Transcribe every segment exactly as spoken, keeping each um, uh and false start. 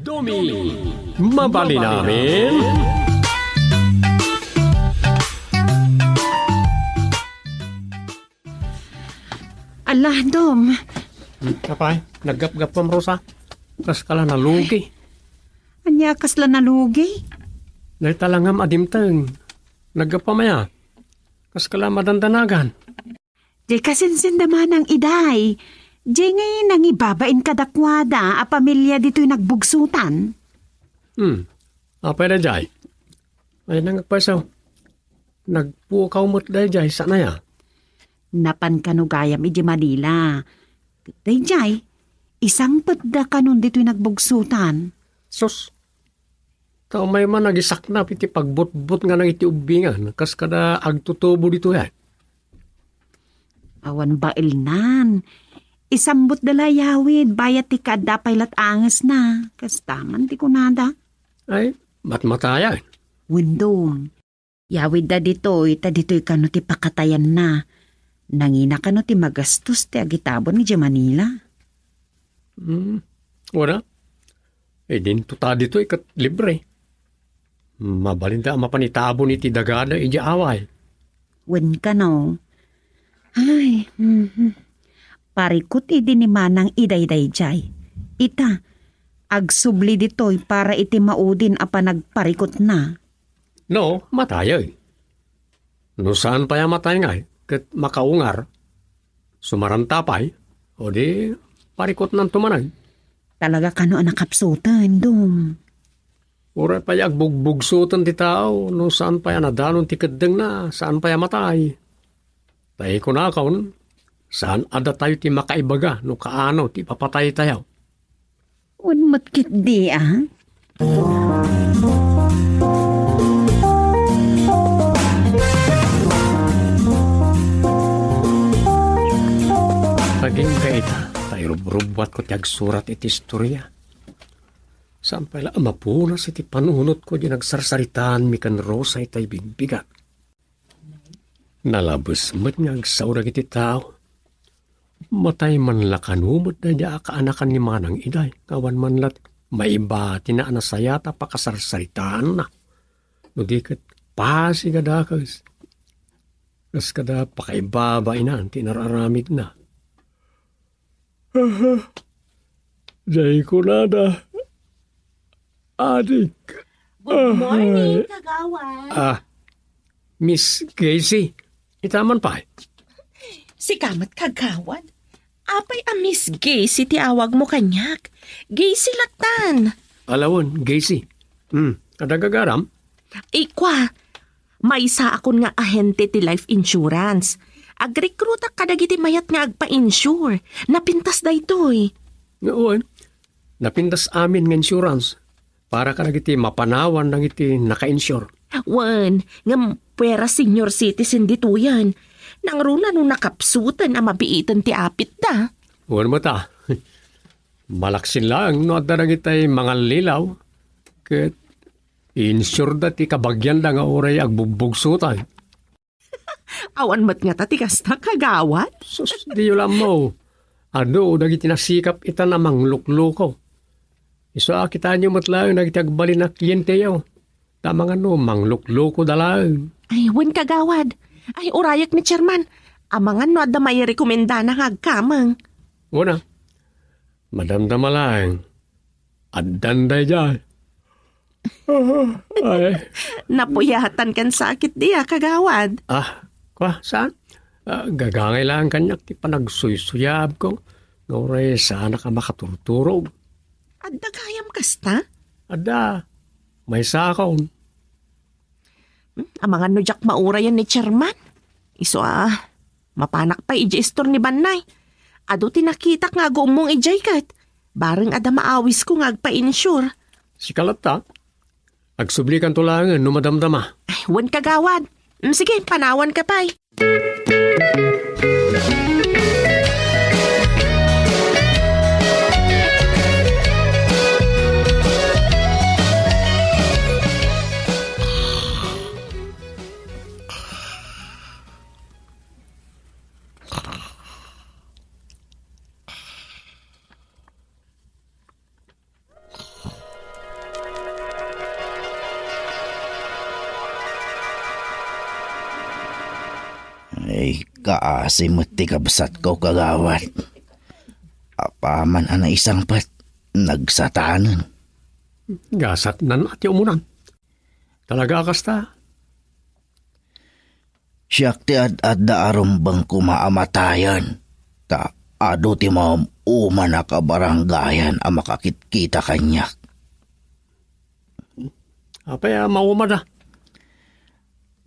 Kami, mabalin amin. Ala, Dom. Apay, naggapgapam, Rosa. Kaskala nalugi. Ania kasla nalugi? Dayta langam a dimteng. Naggapam aya. Kaskala madandanagan. Diay kasinsinda manang iday. Diay ngay nangibabain kadakuada a pamilia ditoy nagbugsotan. Hmm. Apay daydiay? Ay, nangagpayso. Nagpukaw met daydiay, saan aya? Napan kano gayam iti Manila. Daydiay, isangpetda kanon ditoy nagbugsotan. Sus, ta umay man agisaknap iti pagbutbutnganna iti ubbingan, kas kada agtutubo ditoy, ay. Awan baelnan. Isambutda la yawid, bayat ti kaadda pay lat angesna. Kasta man ti kunada. Ay, matmatayan. Wen, Dom. Yawidda ditoy, ta ditoy kano ti pakatayanna. Nangina kano ti magastos ti agitabon idiay Manila. Hmm, wala. Eh, dinto ta ditoy ket libre. Mabalinda a mapan itabon iti dagada idiay away. Wen kano. Ay, mhm. Parikut idi ni manang iday daydiay. Ita, agsubli ditoy para iti maudin a panagparikutna. No, matayen. No saan pay a matay ngay, ket makaungar, sumaranta pay, o di parikutnanto manen. Talaga kano a nakapsuten, Dom? Uray pay agbugbugsoten ti tao, no saan pay a nadanon ti keddengna, saan pay a matay. Ta kunakon, saan a datayo ti makaibaga no kaano ti ipapataytayo. Wen met ketdi, a? Agingga ita, ta irubrubbuatko ti agsurat iti istoria. Saan pay la a mapunas iti panunotko di nagsarsaritaanmi ken Rosa itay bigbigat. Nalabes met nga agsao dagiti tao. Matay man la kano met daydi a kaanakan ni Manang Iday, nga awan man lat maiba ti naanasayat a pakasarsaritaanna. No di ket pasig a dakes. Kas kada pakaibabainan ti inar-aramidna. Diay kunada, adik. Good morning, Ay. Kagawad. Ah, Miss Casey, ita man pay. Sika met, Kagawad. Apay a Miss Casey ti awagmo kaniak? Casey lattan. Alawen, Casey. Hmm, adda gagaram? Ikua, maysaakon nga ahente ti life insurance. Agrekrutak kadagiti mayat nga agpa-insure. Napintas daytoy. Nga wen, napintas amin nga insurance para kadagiti mapanawan dagiti naka-insure. Wen, ngem puera senior citizen ditoyen. Nangruna no nakapsuten a mabiiten ti apitda. Wen met a. Malaksid laeng no adda dagitay mangallilaw ket insureda ti kabagianda nga uray agbugbugsotan. Awan met ngata ti kasta, Kagawad? Sus, diyo la ammo. Adu dagiti nasikap itan a manglukluko. Isu a kitaenyo met laeng dagiti agbalin a klienteyo. Ta amangan no mangluklukoda laeng. Ay, wen, Kagawad. Ay, urayek ni Chairman. Amangan no adda mairekomendana nga agkameng. Wen a, madamdama laeng. Addan daydiay. Ay. Napuyatan ken sakit dia, Kagawad. Ah, kua, saan? Ah, gagangay laeng kaniak ti panagsuysuyabko nga uray saanak a makaturturog. Adda gayam kasta? Adda. Maysakon. Hmm, amangan no diak maurayan ni Chairman. Isu a, mapanak pay idiay istor ni Bannay. Adu ti nakitak nga agummong idiay ket. Bareng adda maawisko nga agpa-insure. Sika latta, agsublikanto laengen no madamdama. Ay, wen, Kagawad. Hmm, sige, panawanka pay. Ay, kaasi met ti kabsatko, kagawad. Apaman a naisangpet, nagsatanen. Gasatnan a ti umunan. Talaga a kasta? Siak ti ad-adda a rumbeng koma a matayen, ta adu ti maum-uman a kabarangayan a makakitkita kaniak. Apay a maumada?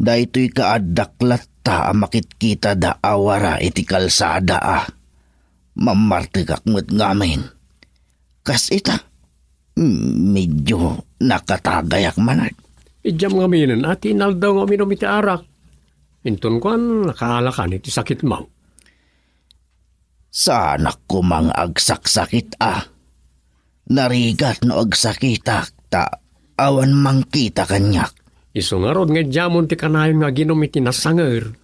Daytoy kaaddak latta a makitkitada a wara iti kalsada a. Mammartekak met ngamin. Kas ita, medyo nakatagayak manen. Idiam ngaminen a ti inaldaw nga uminum iti arak. Inton kuan, nakaalakan iti sakitmo. Saanak koma nga agsaksakit a. Narigat no agsakitak ta awan mangkita kaniak. Isu ngarud nga idiamon ti kanayon nga aginum iti nasanger.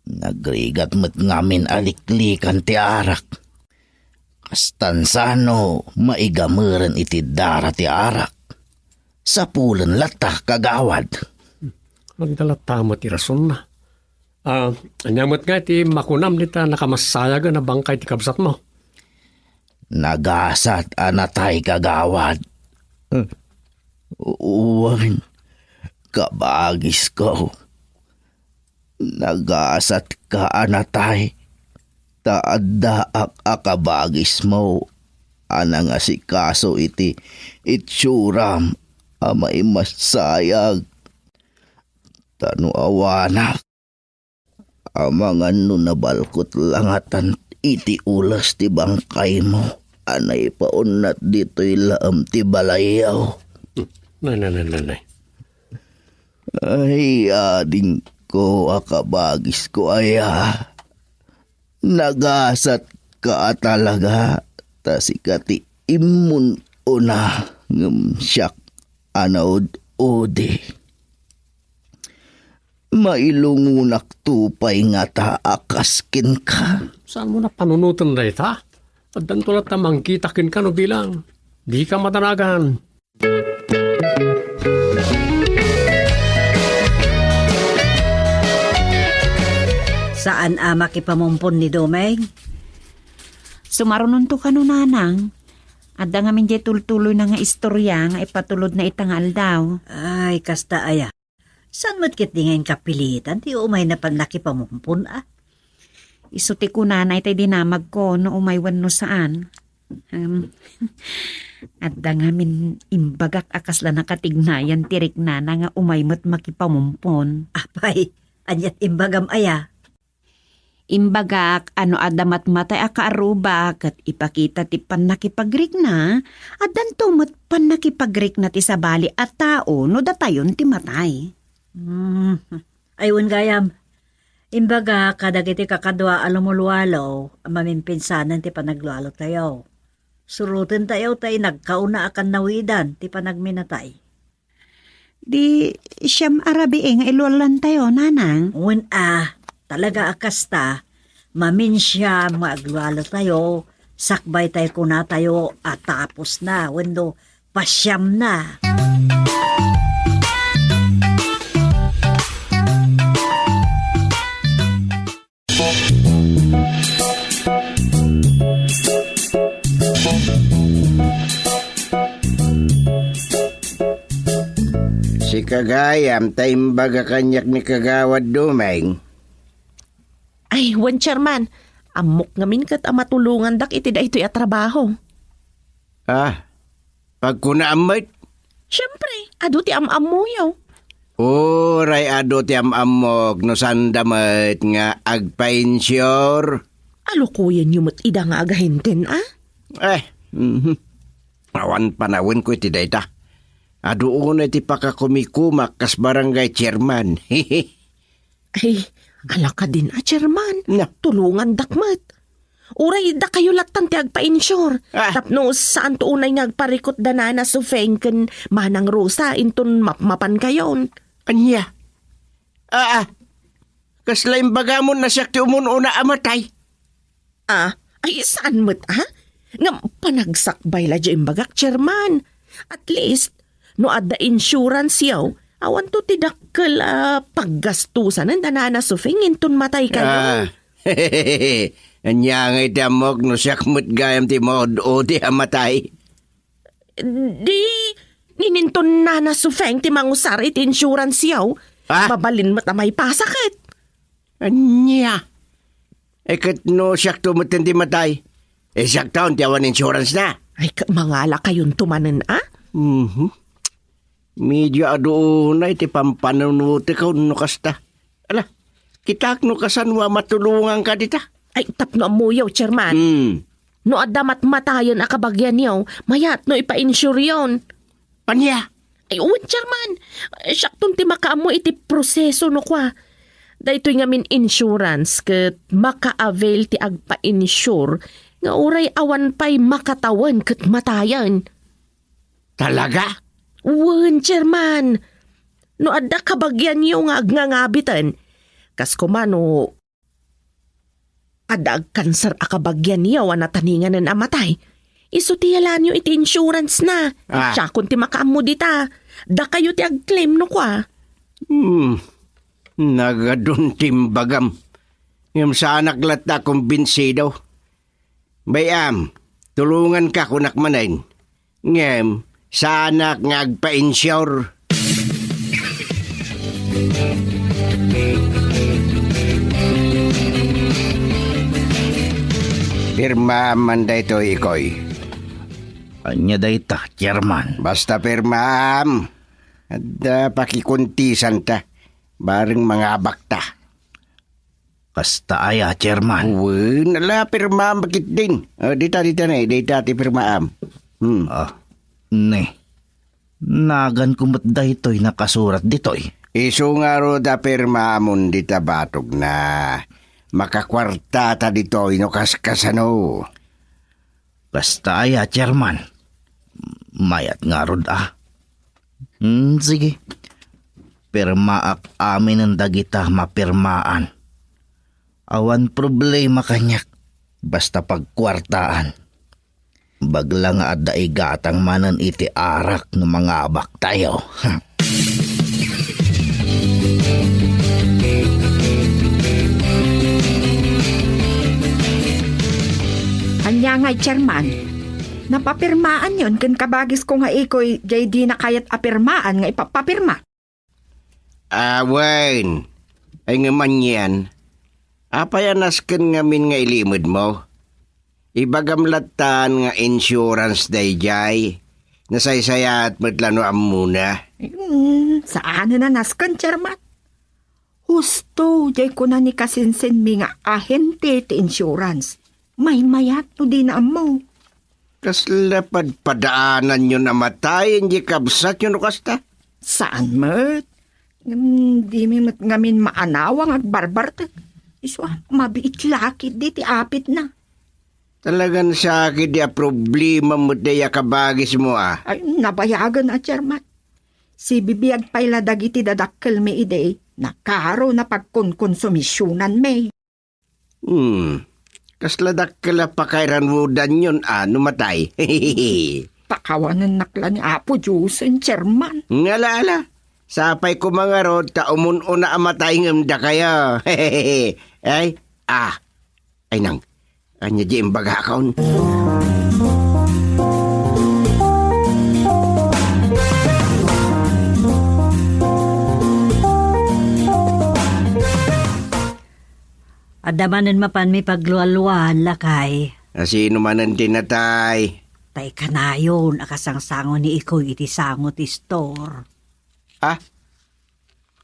Nagrigat met ngamin a liklikan ti arak. Kastan sano maigameren iti dara ti arak. Sapulen latta, kagawad. Nagdalatta met ti rasonna. Ah, ania met nga iti makunam dita nakamassayagen a bangkay ti kabsatmo? Nagasat a natay, kagawad. Wen, kabagisko. Nagasatka a natay, ta addaak a kabagismo a nangasikaso iti itsuram a maimassayag. Ta no awanak, amangan no nabalkot la ngatan iti ules ti bangkaymo a naipaunat ditoy laem ti balayyo. Nay, nay, nay, nay, nay. Ay, adingko a kabagisko aya. Nagasatka a talaga, ta sika ti immun-una, ngem siak a naud-udi. Mailungonakto pay ngata a kas kenka. Saanmo a panunoten dayta? Addanto latta mangkita kenka no bilang. Dika madanagan. Saan a makipamumpon ni Domeng? Sumarunonto kano, nanang. Adda ngamin diay tultuloyna nga istoria nga ipatulodna ita nga aldaw. Ay, kasta aya. Saan met ketdi nga inkapilitan ti umayna pannakipamumpon a? Isu ti kunana itay dinamagko no umay wenno saan. Em, adda ngamin imbagak a kasla nakatignayan ti riknana nga umay met makipamumpon. Apay, aniat imbagam aya? Imbagak a no adda matmatay a kaarruba ket ipakita ti pannakipagrikna, addanto met pannakipagrikna ti sabali a tao no datayon ti matay. Hmm. Ay, wen gayam. Imbagak kadagiti kakadua a lumulualo a mamimpinsanen ti panaglualotayo. Surotentayo ta inagkauna a kannawidan ti panagminatay. Di siam a rabii nga ilualantayo, nanang? Wen a, talaga a kasta, maminsiam nga aglualotayo, sakbay tay kunatayo a tapusna wenno pasiamna. Sika gayam ta imbaga kaniak ni Kagawad Domeng. Ay, wen, Chairman. Ammok ngamin ket a matulongandak iti daytoy a trabaho. Ah, pagkunaam met? Siempre, adu ti am-ammoyo. Uray adu ti am-ammok no sanda met nga agpa-insure. Alukoyenyo met ida nga agahenten, a? Eh, mhm. Awan panawenko iti dayta. Adu unay ti pakakumikumak kas barangay chairman. Ay, ala kadin a chairman. Na. Tulongandak met. Uray dakayo lattan ti agpa-insure. Ah. Tapno saanto unay nga agparikut da Nana Sufeng ken Manang Rosa inton mapmapankayon. Ania? Aa, kasla imbagamon a siak ti umun-una a matay? Ah, ay saan met, a? Ngem panagsakbay la diay imbagak, Chairman. At least, no adda insurance-yo, Awanto ti dakkel a paggastusanen da Nana Sufeng inton matay kayo. Ah. Ania ngay ti ammok no siak met gayam ti maud-udi a matay? Di, ininton Nana Sufeng ti mangusar iti insurance yo. Ah? Mabalin met a maipasaket. Ania? E ket no siakto metten ti matay, e siakto ti awan insurance na. Ay, ka-, mangalakayonto manen, a? Mhm. Media adu unay ti pampanunotek no kasta. Ala, kitak no kasano a matulonganka dita. Ay, tapno ammoyo, Chairman. Hmm. No adda matmatayen a kabagianyo, mayat no ipa-insureyon. Ania? Ay, wen, Chairman. Siakton ti makaammo iti proseso no kua. Daytoy ngamin insurance ket maka-avail ti agpa-insure nga uray awan pay makatawen ket matayen. Talaga? Wen, Chairman. No adda kabagianyo nga agnangabiten, kas koma no adda agkanser a kabagianyo a nataninganen a matay, isu ti yalanyo iti insurance na. Ah. Siakon ti makaammo dita. Dakayo ti agclaim no kua. Hmm. Nagadun ti imbagam. Ngem saanak latta a kumbinsido. Bay-am, tulonganka kunak manen. Ngem, saanak nga agpa-insure. Pirmaam man daytoy, Ikoy. Ania dayta, Chairman? Basta pirmaam. Adda pakikuntisanta. Bareng mangabakta. Kasta aya, Chairman? Wen, ala, pirmaam ketdin. O, dita, dita ne, dita ti pirmaam. Hmm. Ah, ne. Naganko met daytoy nakasurat ditoy. Isu ngarud a pirmaamon dita batogna. Makakuartata ditoy no kaskasano. Kasta aya, Chairman? Mayat ngarud a. Hmm, sige. Pirmaak aminen dagita mapirmaan. Awan problema kaniak, basta pagkuartaan. Bagla nga adda igatang manen iti arak no mangabaktayo. Ania ngay, Chairman? Napapirmaanyon ken kabagisko nga Ikoy, jay dina kayat a pirmaan nga ipapapirma? Awen. Ay ngem anian? Apay a nasken ngamin nga ilimedmo? Ibagam lattan nga insurance dayjay. Nasaysayaat met la no ammona. Hmm, saanen a nasken, Chairman. Husto, jay kuna ni kasinsinmi nga ahente ti insurance. Maymayat no dina ammo. Kasla padpadaananyon a matayen jay kabsatyo no kasta? Saan met. Ngem dimi met ngamin maanawa nga agbarbartek. Isu a, mabiit la ketdi ti apitna. Talagan sakit di a problema met dayta a kabagismo a. Ay, nabayagen a, Chairman. Sibibiag pay la dagiti dadakkelmi idi, nakaro na pagkonkonsumisionanmi. Hmm. Kasla dakkel a pakairanwodanyon a no matay. Pakawanennak la ni Apo Diosen, Chairman. Ngala, ala. Sapay koma ngarud ta umun-una a matay ngem dakayo. Ay, ah. Ay nang, ania di imbagakon? Adda manen mapan mi paglualuaan, lakay. A, sino manen ti natay? Tay kanayon a kasangsango ni Ikoy iti sango ti store. Ah?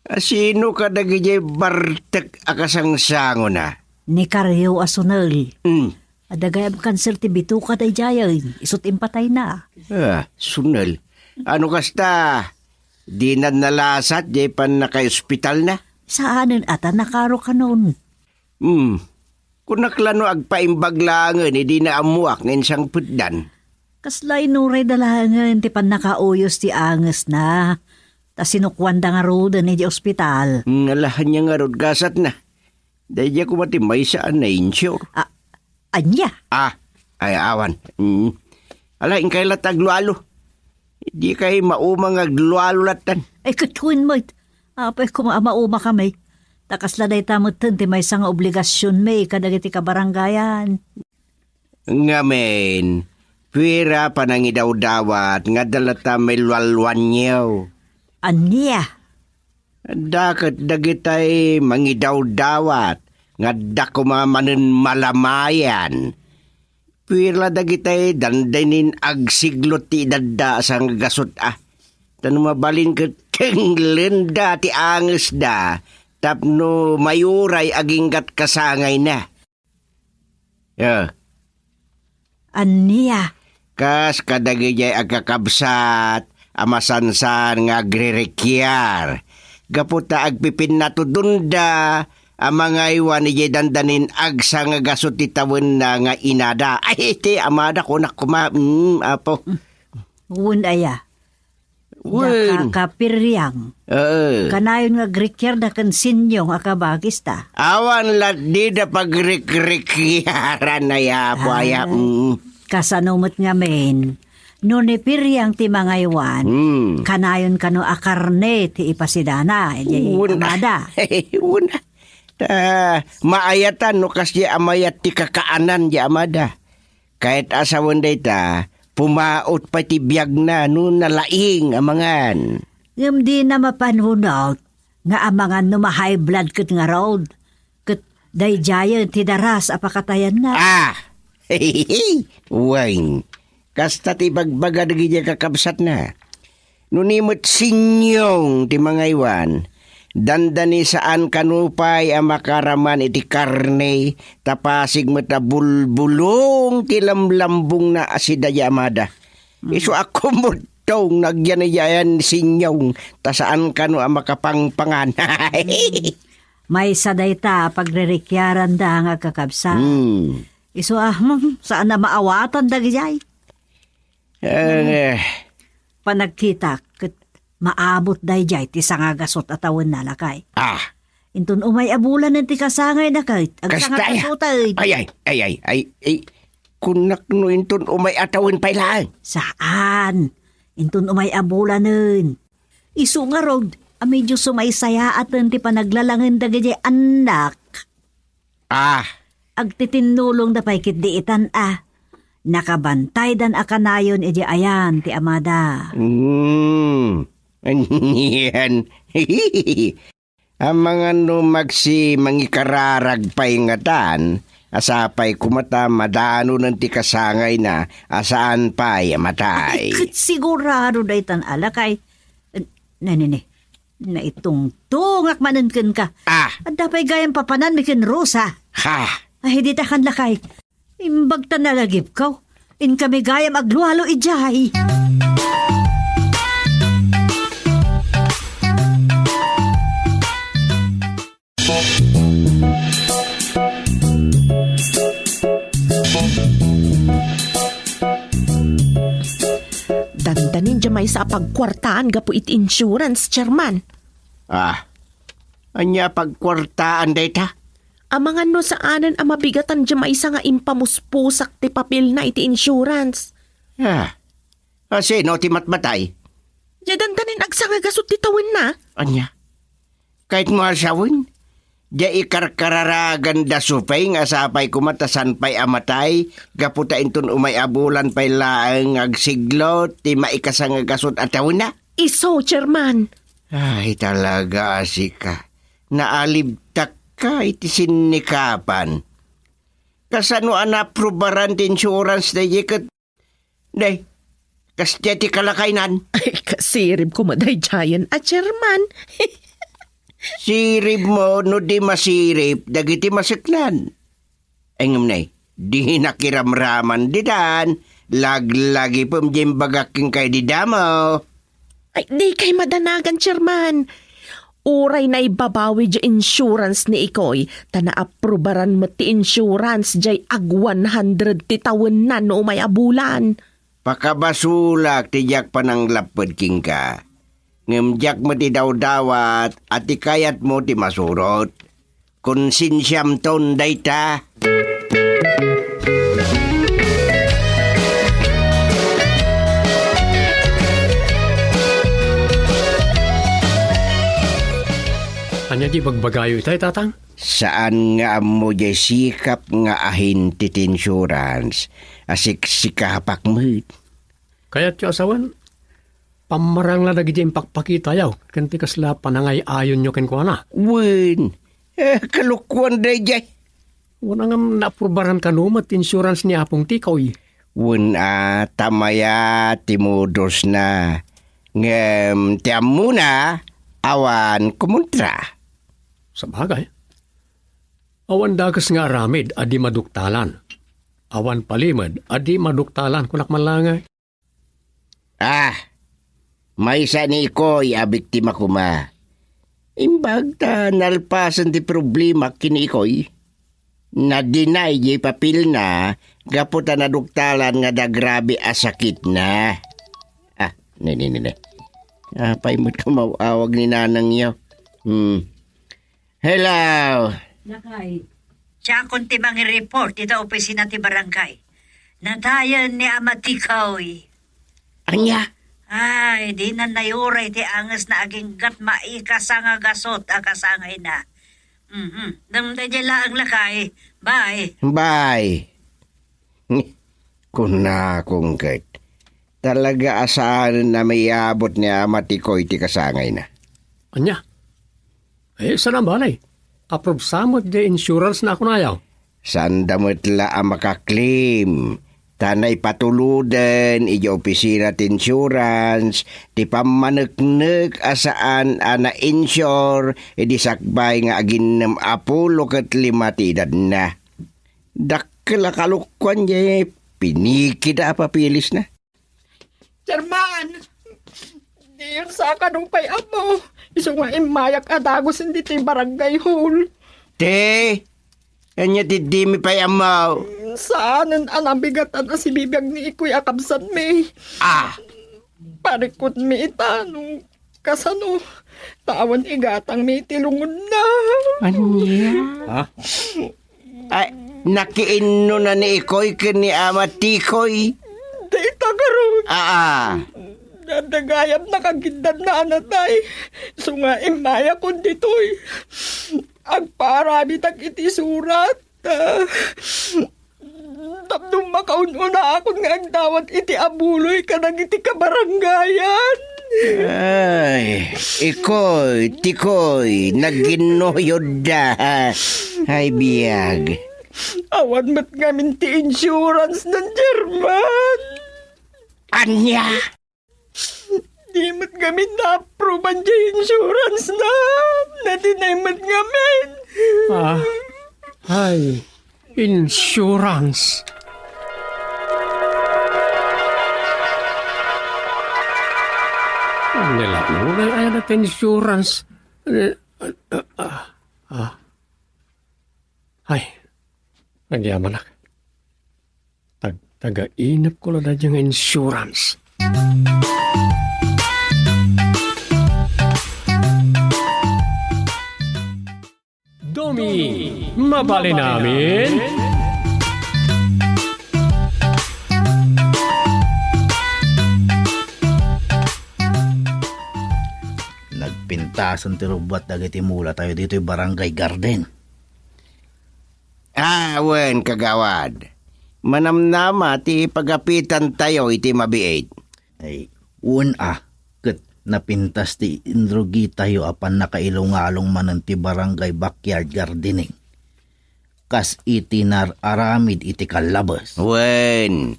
A, sino kadagijay bartek a kasangsangona? Ni Kario a Sunel. Mm. Adda gayam kanser ti bituka daydiayen, isut' impatayna. Ah, Sunel. Ano kasta? Dinan nalasat jay pannakaospitalna? Saanen a ta nakaro kanon. Hmm. Kunak la no agpaimbag laengen idi naammoak nga insangpetdan. Kasla inuray da laengen ti pannakauyos ti angesna, ta sinukoanda ngaruden idiay ospital. Ngala, ania ngarud gasatna? Daydiay koma ti maysa a na-insure. A-, ania? Ah, ay, awan. Mm. Ala, inkay la ti aglualo. Dikay mauma nga aglualo lattan. Ay, ket wen met. Apay koma a mauma kami. Ta kasla dayta metten ti maysa nga obligasionmi kadagiti kabarangayan. Ngamin, pira panangidawdawat nga adda latta maillualluanyo? Ania? Adda ket dagitay mangidawdawat nga adda koma manen malamayan. Pira dagitay dandanin agsiglot ti idadda a sangagasut a. Ta no mabalin ket tenglenda ti angesda tapno mayuray aginggat kasangayna. Ya. Ania? Kas kadagijay agkakabsat a masansan nga agrirekiar. Gapu ta agpipinnatudonda a mangaywan idiay dandanin agsangagasut ti tawenna nga inada. Ay, ti amada, kunak koma, mm, apo. Wen aya? Wen. Daka kapiriang. Oo. Kanayon nga agrikiarda ken sinyong a kabagista. Awan latdida pagrikrikiaran a yapo aya. Ay, mm. Kasano met ngamin? No ni Piriang ti mangaywan, mm, kanayon kano a karne ti ipasidana, idiay amada. Wen. Ta, maayatan no kasdiay a mayat ti kakaanan diay amada. Ket a sawen dayta, pumaut pay ti biagna no nalaing a mangan. Ngem dina mapan hunot nga amangan no ma-high blood ket ngarud, ket daydiayen ti daras a pakatayanna. Ah! Wen, kasta ti ibagbaga dagiti kakabsatna. No ni met sinyong ti mangaywan, dandani saan kano pay a makaraman iti karne, ta pasig met a bulbulong ti lamlambongna a sida diay amada. Mm. Isu a kumuttong nagyaniyayan sinyong, ta saan kano a makapangpangan. Mm. Maysa dayta a pagririkiaranda nga agkakabsat. Mm. Isu a, hmm, saan a maawatan dagijay. Eh, panagkitak, ket maabot daydiay ti sangagasut a tawenna, lakay. Ah. Inton umay a bulanen ti kasangayna ket, kasta aya? Agsangagasut, ay. Ay, ay, ay, ay, ay, ay, kunak no inton umay a tawen pay laeng. Saan? Inton umay a bulanen. Isu ngarud, a medio sumaysayaaten ti panaglalangen dagiti annak. Ah. Agtitinnulongda pay ketdi itan a. Nakabantaydan a kanayon idi ayan ti amada. Hmm. Anian? Amangan no magsi mangikararag pay ngatan, a sapay koma ta madanonen ti kasangayna a saan pay a matay. Ay, ket sigurado daytan a lakay. Nani, ni. Naitungtungak manen kenka. Ah. Adda pay gayam papananmi ken Rosa. Ha? Ay, dita kan lakay. Imbag ta nalagipko. Inkami gayam aglualo idiay. Dandanin diay maysa a pagkuartaan gapu iti insurance, Chairman. Ah, ania a pagkuartaan dayta? Amangan no saanen a mabigatan diay maysa nga impamuspusak ti papelna iti insurance. Ah, a sino ti matmatay? Diay dandanin agsangagasut ti tawenna. Ania? Ket no a sawen, diay ikarkararaganda supeng a sapay koma ta saan pay a matay, gapu ta inton umay a bulan pay laeng nga agsiglot ti maikasangagasut a tawenna? Isu, Chairman. Ay, talaga a sika. Naalibtakka iti sinnikapan. Kasano a naaprubaran ti insurance daydiay ket Day, kasdiay ti kalakaynan. Ay, kasirib koma daydiayen a Chairman. Sirib mo no di masirib dagiti maseklan. Ay, ngem nay, di nakiramraman ditan. Laglagipem diay imbagak kenka idi damo. Ay, dikay madanagan, Chairman. Uray naibabawi diay insurance ni Ikoy, ta naaprubaran met ti insurance diay ag one hundred ti tawenna no umay a bulan. Pakabasolak ti diak pananglapped kenka. Ngem diak met idawdawat a ti kayatmo ti masurot. Konsensiamton dayta. Ania ti bagbagayo itay, Tatang? Saan nga ammo jay sikap nga ahin ti insurance a siksikapak met. Kayatyo a sawen, pammarangna dagiti impakpakitayo ken ti kasla panangay-ayonyo kenkuana. Wen, eh, kalokuan dayjay. Wen, ngem naaprubaran kano met ti insurance ni Apong Tikoy? Wen a, ta mayat ti modusna. Ngem ti ammona, awan kumontra. Sabagay, awan dakes nga aramid a di maduktalan. Awan palimed a di maduktalan, kunak man laeng. Ah, maysa ni Ikoy a biktima koma. Imbag ta nalpasen ti problema ken ni Ikoy. Na-deny jay papelna gapu ta naduktalan nga agrabe a sakitna. Ah, ne, ne, ne, ne. Apay met kamaw-awag ni nanangyo? Hmm. Hello. Lakay, siakon ti mangi-report ita opisina ti barangay. Natayen ni Ama Tikoy. Ania? Ay, dinan nayuray ti angesna aginggat maikasa nga gasut a kasangayna. Mhm. Damdaydiay laeng, lakay. Bye. Bye. Kunakon ket, talaga a saanen a maiyabut ni Ama Tikoy ti kasangayna. Ania? Eh, saan a balay? Approve sa met di insurance na kunayo? Saanda met la a maka-claim, ta naipatuloden idiay opisina ti insurance ti pammaneknek a saan a na-insure idi sakbay nga aginnem a pulo ket lima ti edadna. Dakkel a kalokuan diay pinikida a papeles na. Chairman, diyon sa kano pay ammo. Isu nga immayak a dagus iti barangay hall. Te, ania ti dimi pay ammo? Saanen a nabigatan a sibibiag ni Ikoy a kabsatmi. Ah! Parikutmi ita no kasano. Ta awan igatangmi iti lungodna. Ania? Ha? Ay, nakiinnona ni Ikoy ken ni Ama Tikoy. Dayta garud. Aa. Dadagayam nakagiddan na anatay. Isu nga immayakon ditoy. Agpaaramidak iti surat. Ah, tapno makaun-unaakon nga agdawat iti abuloy kadagiti kabarangayan. Ay, Ikoy, Tikoy, naginnoyodda. Ay, biag. Awan met ngamin ti insurance nan German. Ania? Di met ngamin na-approvean ti insurance na. Na-deny met ngamin. Ah, ay, insurance. Ang nila, unay ay na insurance. Eh, ah, ah, ah. Ay, nagyamanak. Tag-, tagainep ko la dayta nga insurance. Domi, mabalin amin? Nagpintasen ti rubbuat dagiti mula tayo ditoy Barangay Garden. Ah, wen, kagawad. Manamnama ti pagapitantayo iti mabiit. Ay, wen a, ket napintas ti inrugitayo a pannakailungalong manen ti barangay backyard gardening. Kas iti nar-aramid iti kallabes. Wen,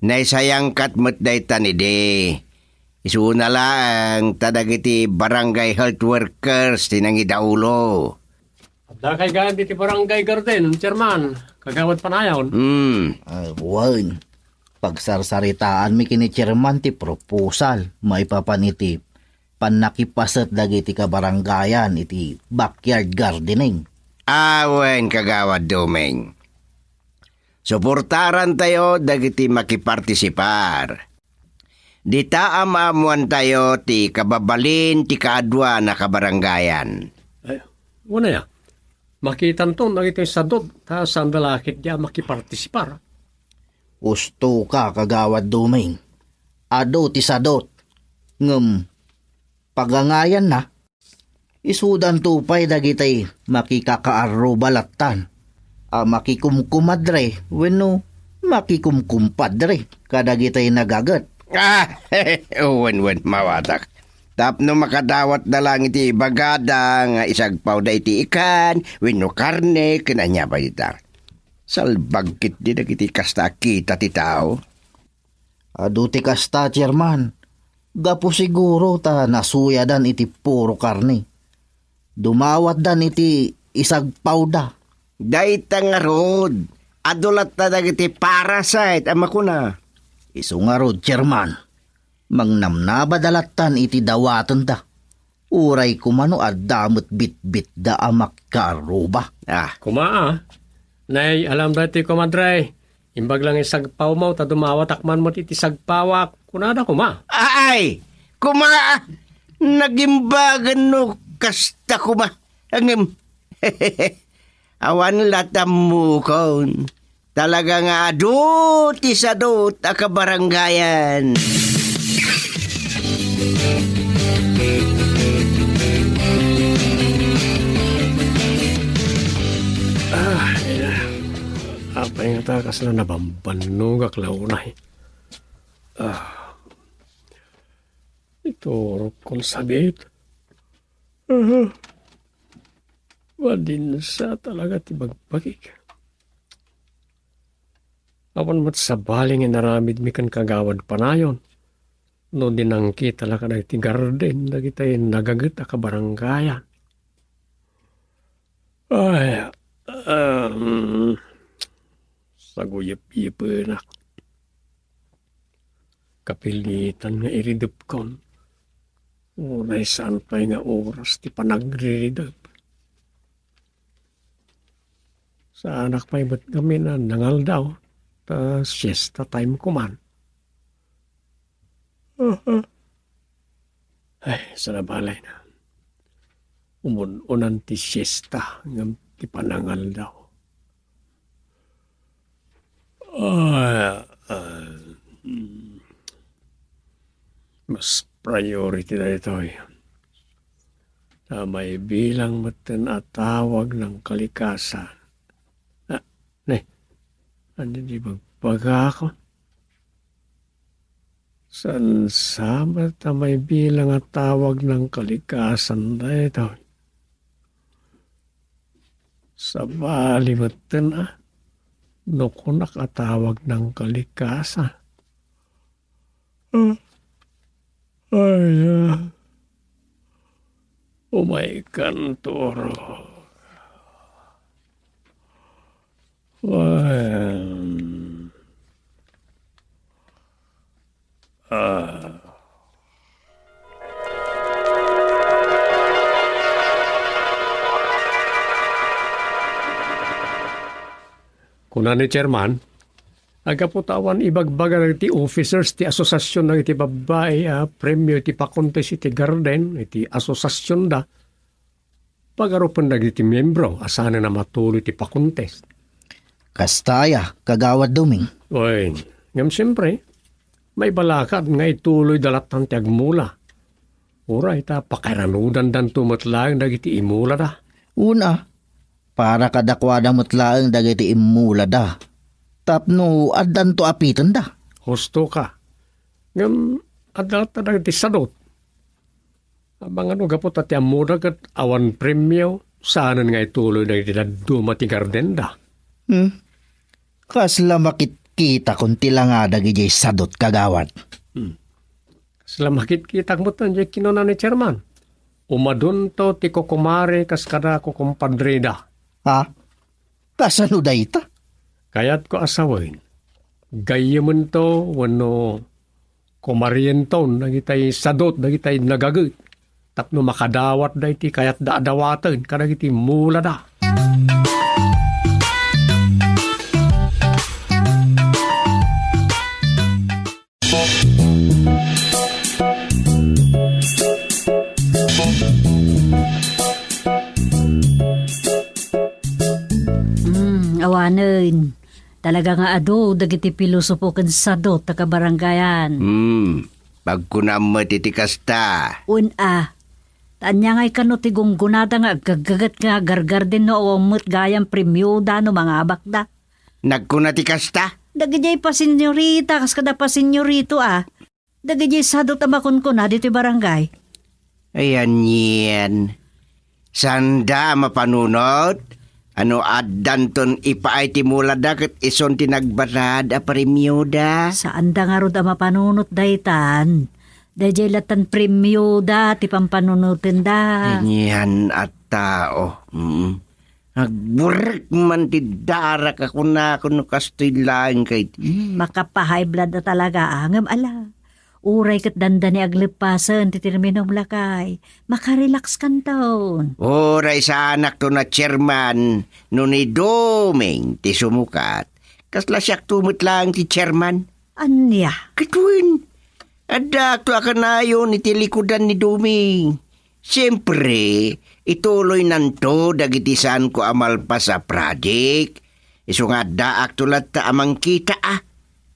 naisayangkat met dayta idi. Isuna laeng ta dagiti barangay health workers ti nangidaulo. Adda kay gayam iti barangay garden, Chairman, Kagawad Panayon. Hmm. Ah, wen, pagsarsaritaanmi ken ni Chairman ti proposal maipapan iti pannakipaset dagiti kabarangayan iti backyard gardening. Ah, wen, Kagawad Doming. Suportarantayo dagiti makipartisipar. Dita a maammoantayo ti kababalin ti kaaduan a kabarangayan. Ay, wen aya. Makitanto dagiti sadot, ta saan da la ketdi a makipartisipar. Usto ka, Kagawad Doming. Adu ti sadot. Ngem, pagangayanna, Isudanto pay dagiti makikakaarruba lattan a makikumkumadre wenno makikumkumpadre kadagiti nagaget. Ah, wen, wen, mawatak. Tapno makadawatda lang iti ibagada nga isagpawda iti ikan wenno karne ken ania pay dita. Salbag ketdi dagiti kasta a kita ti tao. Adu ti kasta, Chairman. Gapu siguro ta nasuyadan iti puro karne. Dumawatdan iti isagpawda. Dayta ngarud, adu latta dagiti parasite a makuna. Isu ngarud, Chairman, mangnamnabada lattan iti dawatenda. Uray koma no adda met bitbitda a makikaarruba. Ah. Koma, a. Nay, alamda iti komadre. Imbag lang isagpawmo ta dumawatak man met iti sagpawak. Kunada koma. Ay, koma, nagimbagan no kasta koma. Ngem, awan la tammukon. Talaga nga adu ti sadot a kabarangayan. Ah, apay nga ta kasla nabambannogak la unay. Ah, iturok kon sabit. Ah, madinsa talaga ti bagbagik. Awan met sabali nga inaramidmi ken Kagawad Panayon no di nangkita la kadagiti garden dagiti nagaget a kabarangayan. Ay, um, saguyep-yepenak. Kapilitan nga iridepkon. Uray saan pay nga oras ti panagriridep. Saanak pay met ngamin a nangaldaw, ta siesta time koman. Ay, sanabalay na. Umun-unan ti siesta ngem ti panangaldaw. Ah, ah, mm. Mas priority daytoy. Ta maibilang metten a tawag ng kalikasan. Ah, ne, ania di bagbagakon? Saan sa met a maibilang a tawag ng kalikasan daytoy? Sabali metten a no kunak a tawag ng kalikasan. Ah, ay, ah. Umay kanto. Ay, ah. Kuna ni Chairman, agapu ta awan ibagbaga dagiti officers ti asosiasion dagiti babbai a premio iti pakontes iti garden iti asosiasionda, pagarupen dagiti miembro a saanen a matuloy ti pakontes. Kasta aya, Kagawad Doming? Wen, ngem siempre, maibalakad nga ituloyda lattan ti agmula. Uray ta pakairanudandanto met laeng dagiti imulada. Una, para kadakuada met laeng dagiti immulada. Tapno addanto apitenda. Husto ka. Ngem, adda latta dagiti sadot. Amangan no gapu ta ti ammoda ket awan premio, saanen nga ituloy dagiti dadduma ti gardenda. Hmm? Kasla makitkitakon ti langadag idiay sadot, Kagawad. Hmm. Kasla makitkitak met diay kinuna ni Chairman. Umadunto ti kokomare kas kada kokompadreda. Ha? Kasano dayta? Kayatko a sawen, gayyemento wenno komarienton dagitay sadot dagitay nagaget tapno makadawatda iti kayatda a dawaten kadagiti mulada. Hmm, awanen. Talaga nga adu dagiti pilosopo ken sadot ta kabarangayan. Hmm, pagkunam met iti kasta. Wen a, Ta ania ngay kano ti gunggonada nga aggaggaget nga agargarden no awan met gayam premioda no mangabakda? Nagkuna ti kasta? Dagidiay pasenyorita, kas kada pasenyorito a. Dagidiay sadot a makunkuna ditoy barangay. Ayan, yan. Sanda a mapanunot? Ano addanton ipaay ti mulada ket isun ti nagbatad a premioda? Saanda ngarud a mapanunot daytan. Daydiay latan premioda ti pampanunotenda. Inian a tao. Mm. Agburek man ti darak a kunakon no kastoy laeng kay. Mm, makapahay blood a talaga, ah, ngem ala. Uray ket dandani agleppasen ti terminum lakay. Makarelax kanton. Uray saanakto na chairman no ni Doming ti sumukat. Kasla siakto met laeng ti chairman. Ania? Ket wen, addaakto a kanayon iti likudan ni Doming. Siempre, ituloynanto dagiti saanko a malpas a project. Isu nga addaakto latta a mangkita a.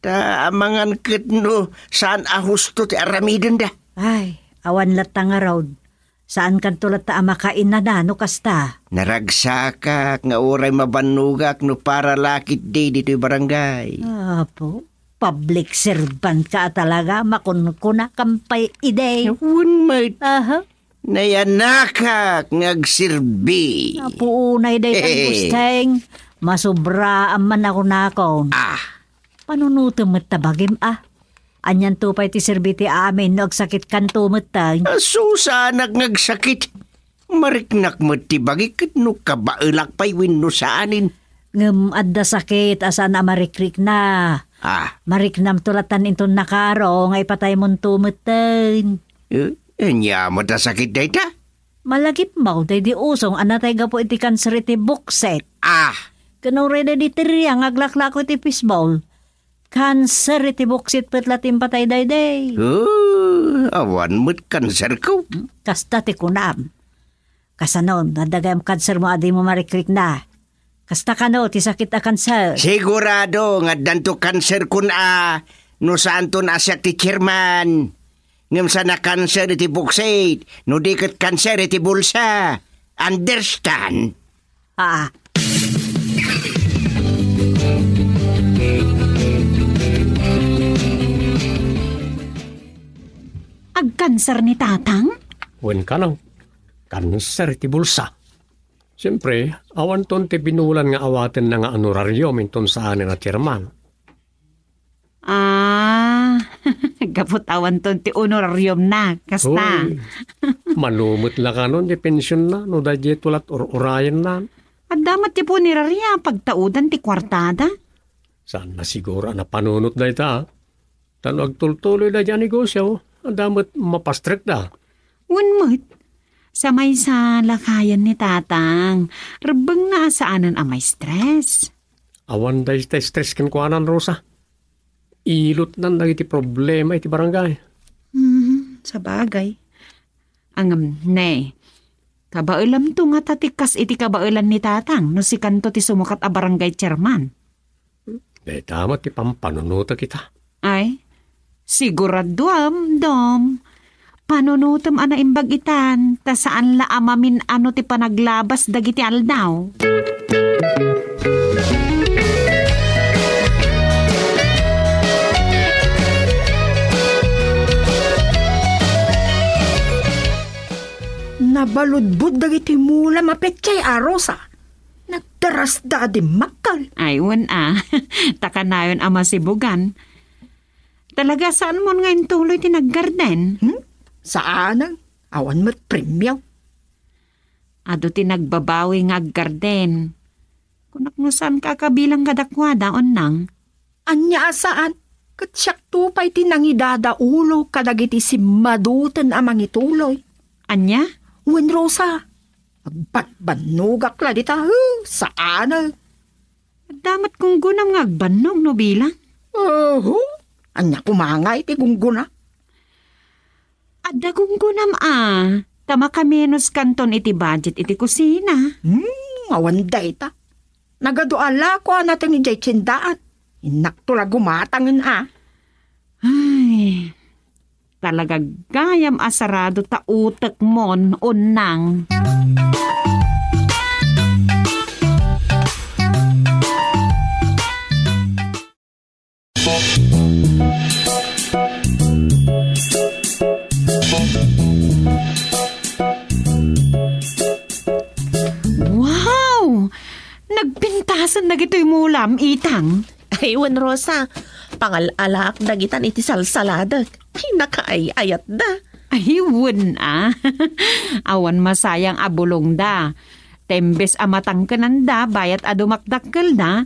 Ta amangan ket no saan a husto ti aramidenda. Ay, awan latta ngarud. Saankanto latta a makainana no kasta. Naragsakak nga uray mabannogak no para la ketdi ditoy barangay. Apo, public servant ka a talaga, makunkuna kam pay idi. Wen met. Aha. Nayanakak nga agserbi. Apo, unay daytan, eh, Gusteng. Masobraan man a kunakon. Ah. Panunotem met ta bagim a. Anianto pay ti serbi ti amin no agsakitkanto met tay? Asusanak nga agsakit. Mariknak met ti bagik ket no kabaelak pay wenno saanen. Ngem adda sakit a saan a marikrikna. Ah. Mariknamto latan inton nakaro nga ipataymonto metten. Eh, ania met a sakit dayta? Malagipmaw daydi usong a natay gapu iti kanser iti buksit. Ah. Ken uray daydi tirya nga aglaklako iti fishball. Kanser iti buksit pet la ti impatay daydi. Oh, awan met kanserko. Hmm, kasta ti kunam. Kasano, adda gayam kansermo a dimo marikrikna? Kasta kano ti sakit a kanser? Sigurado nga addanto kanserkon a no saanton a siak ti chairman. Ngem saan a kanser iti buksit, no di ket kanser iti bulsa. Understand? Ah. Agkanser ni Tatang? Wen kano, kanser iti bulsa. Siyempre, awanton ti binulan nga awatenna nga honorarium inton saanen a chairman. Ah, gapu ta awanton ti honorariumna, kasta. Hoy, mano met la kanon ti pensionna no daydiay tulat ur-urayenna. Adda met ti punerarya, pagtaudan ti kuartada. Saan na siguro a napanunot dayta? Ta no agtultuloy daydiay a negosio, adda met mapastrekda. Wen met, sa maysa lakayen ni Tatang, rebbengna a saanen a ma-stress. Awan dayta stress kenkuana, Rosa. Ilotnan dagiti problema iti barangay. Hmm, sabagay. Ngem, ne, kabaelamto ngata ti kas iti kabaelan ni Tatang no sikanto ti sumukat a barangay chairman. Dayta met ti pampanunotek ita. Ay, siguraduam, Dom. Panunotem a naimbag itan, ta saan la a mamin-ano ti panaglabas dagiti aldaw. Nabaludbod dagiti mula mapetsa a Rosa. Nagdarasda a dimmakkel. Ay, wen a. Ta kanayon a masibugan. Talaga, saanmon nga intuloy ti naggarden? Hmm? Saanen. Awan met premio. Adu ti nagbabawi nga aggarden. Kunak no saan ka a kabilang kadakuada, Onnang? Ania a saan? Ket siakto pay ti nangidadaulo kadagiti simmaduten a mangituloy. Ania? Wen, Rosa, agbanbannogak la dita, huh, saan a. Adda met gunggonam nga agbannog no bilang? Oho, ania koma ngay ti gunggona? Adda gunggonam a, ta makamenos kanton iti budget iti kusina. Hmm, awan dayta. Nagadu a lako a nateng idiay tiendaan. Innakto la gumatangen a. Ay, Talaga gayam a sarado ta utekmon, Unnang. Wow! Nagpintasen dagitoy mulam, Itang. Ay, wen, Rosa. Pangal-alaak dagitan iti salsaladek. Ay, nakaay-ayatda. Ay, wen a. Awan masayang a bulongda. Ta imbes a matangkenanda, bayat a dumakdakkelda,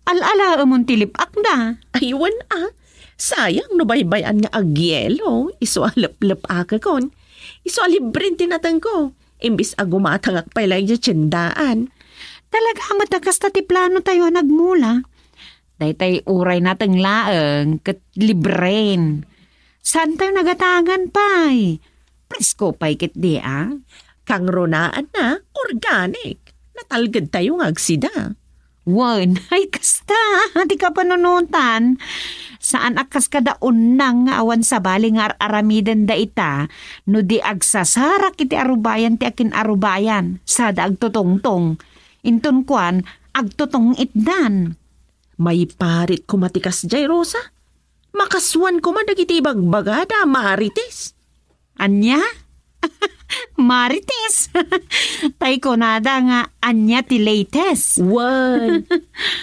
al-alaemon ti lip-akda. Ay, wen a. Sayang no baybay-an nga agyelo, isu a leplep-akekon. Isu a libren ti natengko. Imbes a gumatangak pay laeng idiay tiendaan. Talaga met a kasta ti plano tayo a nagmula. Daytay uray nateng laeng ket libren. Saan tayo nagatangan pay? Presko pay ket di a? Kangrunaanna, organic. Natalged tayo nga agsida. Wen, ay kasta, ti kapanunotan. Saan a kas kada Unnang nga awan sabali nga ar-aramiden dayta, no di agsasarak iti arubayan ti akin-arubayan, sada agtutungtong. Inton kuan, agtutong-itdan. Maiparit koma ti kasdiay, Rosa. Makasuan koma dagiti ibagbagada a marites. Ania? Marites. Tay kunada nga ania ti latest? Wen.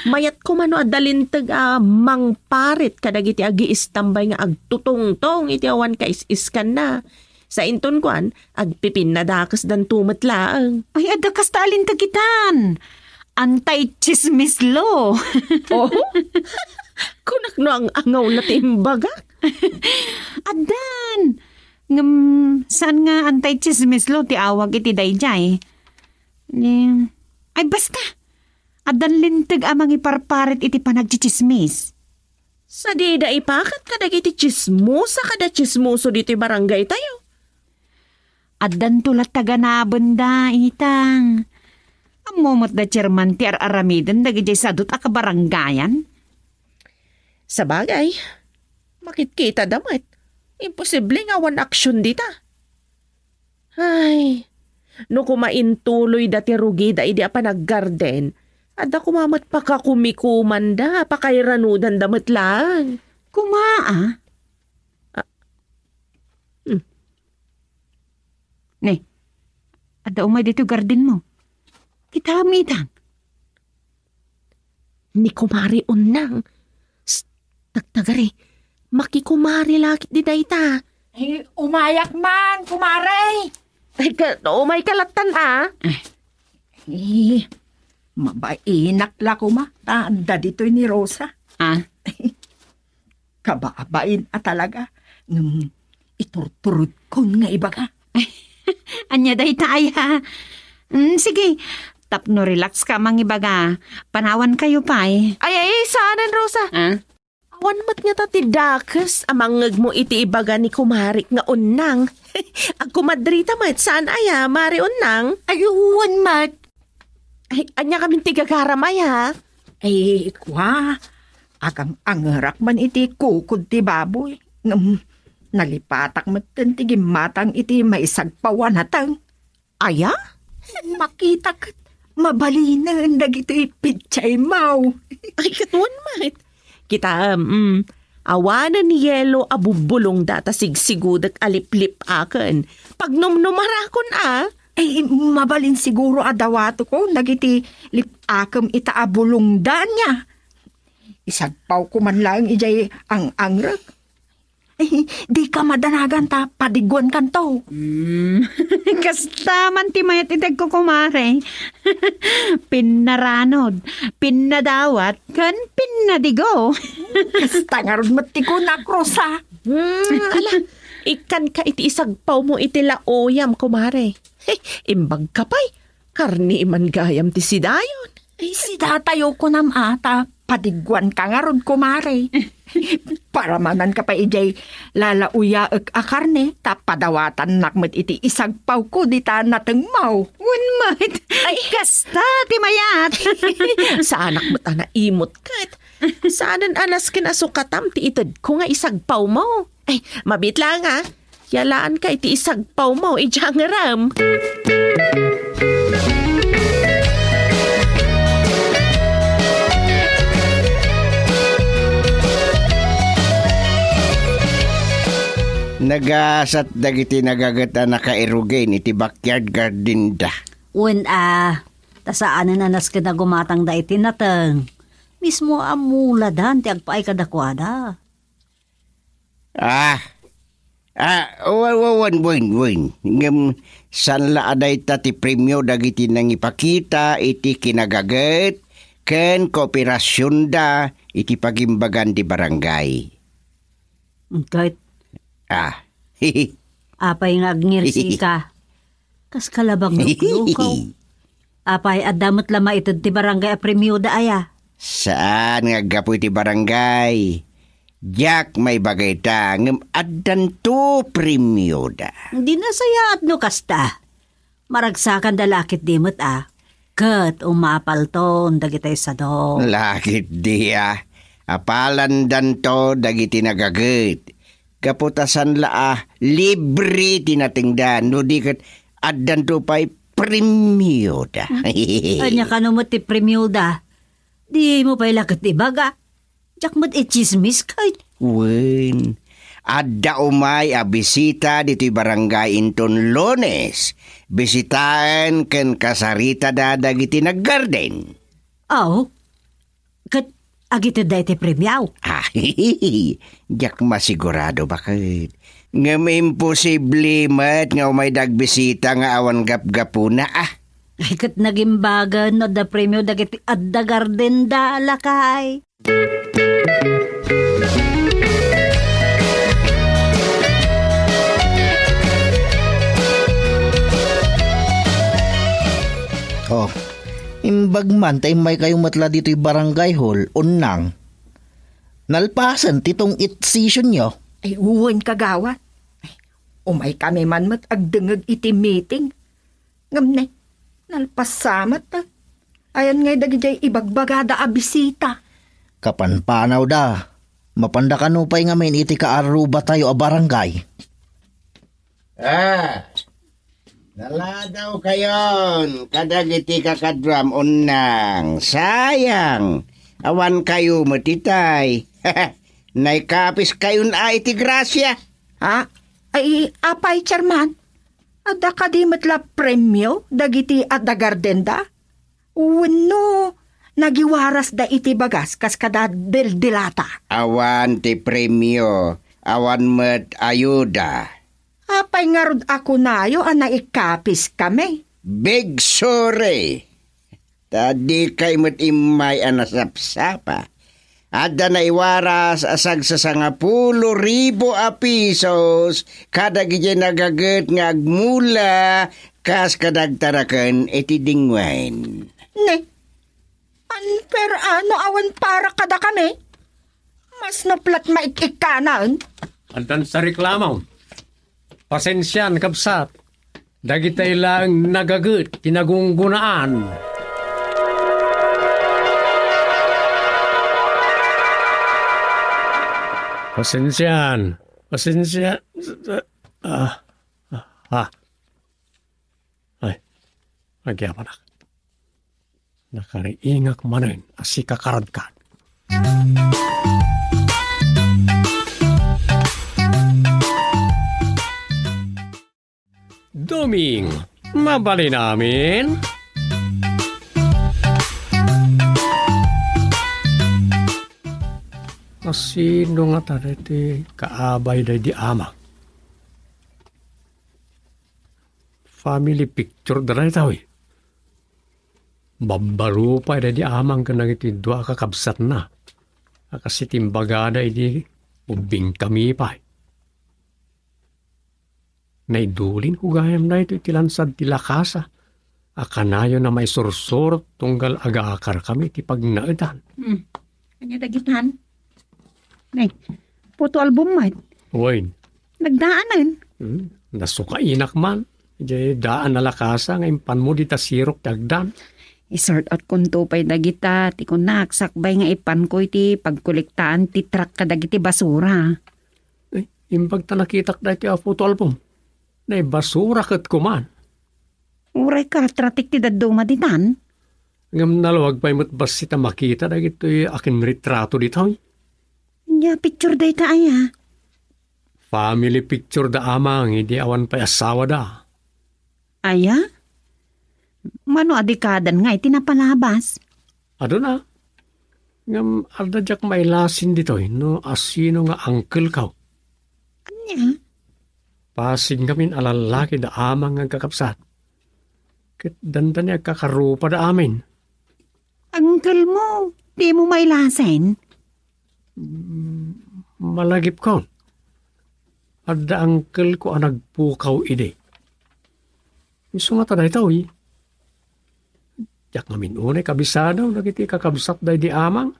Mayat koma no adda linteg a mangparit kadagiti agiistambay nga agtutungtong iti awan kais-iskanna. Sa inton kuan, agpipinnadakesdanto met laeng. Ay, adda kasta a linteg itan. Anti-chismis law. Oh? Kunak no ang-angaw la ti imbagak. Addan. Ngem, saan nga anti-chismis law ti awag iti daydiay? Ni, ay, basta. Addan linteg a mangiparparit iti panagchichismis. Sadida ipakat kadagiti chismosa kada chismoso ditoy barangay tayo. Addanto latta ganabenda, Itang. Ammo met da chairman ti ar-aramiden dagidiay sadut a kabarangayan. Sabagay, makitkitada met. Imposible nga awan aksyon dita. Ay, no koma intuloyda ti rugida idi a panaggarden, adda koma met pakakumikomanda, pakairanodanda met laeng. Koma, a? Ah. Hmm. Ne, adda umay ditoy gardenmo. Kitaem, Itang. Ni Kumare Unnang. Psst, tagtagari. Makikumare la ketdi dayta. Ay, umayak man, kumare. Ay, ka, umayka lattan, a? Eh, mabainak la koma ta adda ditoy ni Rosa. A? Kababain a talaga. Ngem iturturodkon nga ibaga. Ania dayta aya? Mm, sige. Tapno relax ka mangibaga, panawankayo pay. Ay, ay, saanen, Rosa. A? Awan met ngata ti dakes a mangngegmo iti ibaga ni kumarik nga Unnang. Agkumadrita met, saan aya, Mare Unnang? Ay, wen met. Ay, ania kamin ti gagaram aya? Ay, kua, agang-angerak man iti kukod ti baboy. Ngem, nalipatak metten ti gimmatang iti maisagpaw a nateng. Aya? Makita ket mabalinen dagitoy pitsaymaw. Ay, ket wen met. Kitaem, mm, awanen yelo a bubbulongda ta sigsigudek a liplip-aken. Pagnumnumarakon a. Ay, mabalin siguro a dawatko dagiti lip-akem ita a bulongda ania. Isagpawko man laeng idiay ang-angrek. Ay, dika madanagan ta padigguankanto. Mm, kasta man ti mayat iti agkukumare. Pinnaranod, pinnadawat, ken pinnadigo. Kasta ngarud met ti kunak, Rosa. Mm, ala, ikkanka iti isagpawmo iti lauyam, kumare. Hey, imbagka pay, karne man gayam ti sidayon. Ay, sidatayo kunam a, ta padigguanka ngarud, kumare. Paramananka pay idiay lalauyaek a karne, ta padawatannak met iti isagpawko dita natengmaw. Wen met. Ay, kasta ti mayat. Saanak met a naimot ket. Saanen a nasken a sukatam ti itedko nga isagpawmo. Ay, mabiit laeng a. Yalaanka iti isagpawmo idiay ngarem. Nagasat dagiti nagaget a nakairugen iti backyard garden da. Wen a, ta saanen a nasken a gumatangda iti nateng. Mismo a muladan ti agpaay kadakuada. Ah, ah, wen, wen, wen, wen, wen. Ngem saan la a dayta ti premio dagiti nangipakita iti kinagaget ken kooperasionda iti pagimbagan ti barangay. Ket Ah. Apay nga agngirsi ka? Kas kalabang nga uklukaw. Apay, adda met la maited ti barangay a premioda aya? Saan nga aggapu iti barangay. Diak maibaga ita, ngem addanto premioda. Di nasayaat no kasta. Maragsakanda la ketdi met a. Ket umapalton dagitay sadong. La ketdi a. Apalandanto dagiti nagaget. Gapu ta saan la a libre ti natengda, no di ket addanto pay premioda. Ania kano met ti premioda? Dimo pay la ket ibaga. Diak met itsismis ket. Wen, adda umay a bisita ditoy barangay inton Lunes. Bisitaen ken kasaritada dagiti naggarden. Aw, ket agitedda iti premio? Ah, diak masigurado, baket. Ngem imposible met nga umayda agbisita nga awan gapgapuna, ah. Ay, ket nagimbagan no adda premio dagiti adda gardenda, lakay. Oh, imbag man ta immaykayo met la ditoy barangay hall, Unnang. Nalpasen ti tungit sessionyo. Ay, wen, kagawad. Ay, umaykami man met agdengngeg iti meeting. Ngem ne, nalpas sa met. Ayan ngay dagidiay ibagbagada a bisita. Kapanpanawda. Mapanda kano pay ngamin iti kaarrubatayo a barangay. Ah, naladaw kayon kadagiti kakaduam, Unnang. Sayang, awan kayo met itay. Naikapis kayon a iti grasia. Ha? Ay, apay, Chairman? Adda kadi met la premio dagiti adda gardenda? Wenno, nagiwarasda iti bagas kas kada deldilata? Awan ti premio, awan met ayuda. Apay ngarud a kunayo a naikapiskami? Big sorry! Ta dikay met immay a nasapsapa. Adda naiwaras a sagsasangapulo ribu a pisos kadagiti nagaget nga agmula kas kadagtaraken iti dingwen. Ne, unfair a no awan para kadakami? Mas naplat maik-ikkanaen. Addan sa reklamo. Pasensian, kabsat. Dagitay laeng nagaget ti nagunggunaan. Pasensian. Pasensian. Ah. Ah. Ah. Ay. Agyamanak. Nakariingak manen a sikakaradkan. Doming, mabalin amin? Asino ngata daytoy kaabay daydi ama? Family picture da dayta, wi. Babbaro pay daydi amang ken dagiti dua a kakabsatna a kas iti imbagada idi ubbingkami pay. Naidulin ko gayam daytoy iti lansad ti lakasa a kanayon a maisursurot tunggal agakarkami iti pagnaedan. Hmm. Ania dagitan? Nay, photo album met. Wen. Nagdaanen. Hmm. Nasukainak man. Idiay daan a lakasa nga impanmo dita sirok ti agdan. I-sort out konto pay dagita, ti kunak, sakbay nga ipanko iti pagkolektaan ti truck kadagiti basura. Eh, Imbag ta nakitak daytoy a photo album. Naibasura ket kuman. Uray ka, tratik ti dadduma ditan. Ngem nalawag pay met bassit a makita dagitoy a kinritrato ditoy. Nya, picture dayta aya? Family picture da Amang idi awan pay asawada. Aya? Mano a dekadan nga iti napalabas? Aduna. Ngem adda diak mailasin ditoy no asino nga uncle-ko. Ania? Pasig ngamin a lallaki da Amang nga agkakabsat. Ket dandani agkakarupada amin. Uncle mo, dimo mailasin? Mm, malagipkon. Adda uncle-ko a nagpukaw idi. Isu ngata daytoy. Diak ngamin unay kabisado dagiti kakabsat daydi Amang.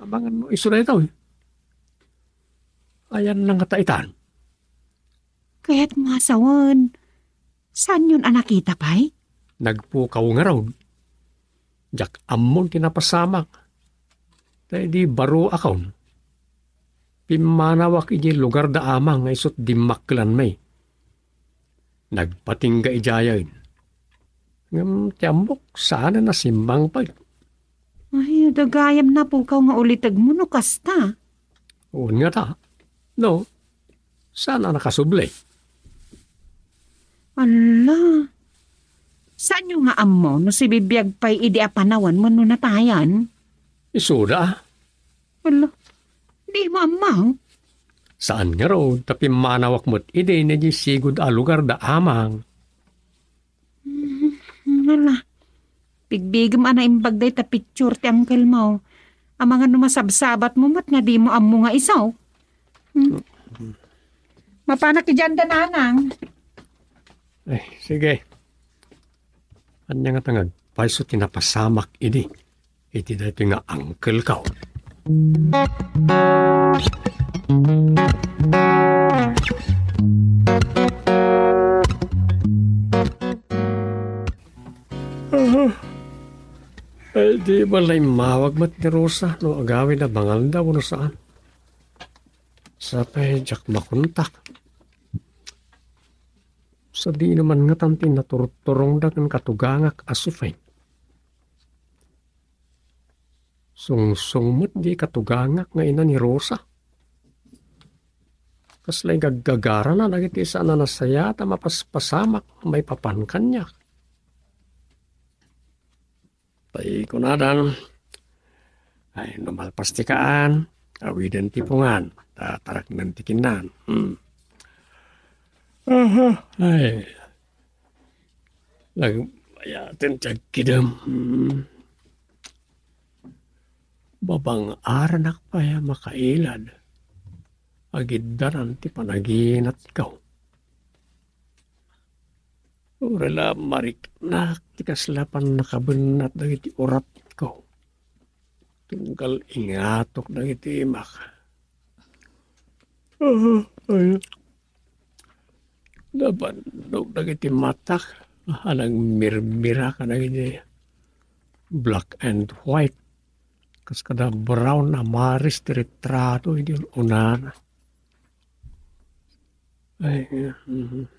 Amangan no isu daytoy. Ayanna ngata itan? Kayatmo a sawen, saanyon a nakita pay? Nagpukaw ngarud. Diak ammon ti napasamak. Ta idi baruakon, pimmanawak idiay lugar da Amang nga isut' dimmakkelanmi. Nagpatingga idiayen. Ngem ti ammok, saanen a simmangpet. Ay, adda gayam napukaw nga ulitegmo no kasta. Wen ngata. No, saan a nakasubli. Alla, saanyo nga ammo no sibibiag pay idi a panawen wenno natayan? Isuda. Alla, dimo ammo? Saan ngarud, ta pimmanawak met idi, idiay sigud a lugar da Amang. Hmm, ala. Bigbigem a naimbag dayta picture ti uncle mo. Amangan no masabsabatmo met nga dimo ammo nga isu. Hmm. Mapanak idiay anda, Nanang. Ay, sige. Ania ngata nga agpayso ti napasamak idi iti daytoy nga uncle-ko. Ay, di ba la immawag met ni Rosa no agawid a bangalda wenno saan? Sapay diak makontak. Sadino man ngatan ti naturturongda ken katugangak a Sufay. Sungsong met di katugangak nga ina ni Rosa. Kasla igaggagarana dagiti saan a nasayaat a mapaspasamak maipapan kaniak. Tay kunadan, ay, no malpas ti kaan, awiden ti pungan, ta taraknen ti kinnan. Hmm. Aha, ay. Nagbayaten ti agkidem. Hmm. Babang-aranak pay a makailad. Agiddanan ti panaginatko. Uray la mariknak ti kasla pannakabennat dagiti uratko. Tunggal ingatok dagiti imak. Ah, ay. Nabannog dagiti matak a nagmirmira kadagiti black and white. Kas kada brown a maris ti retrato idi unana. Ay, mhm.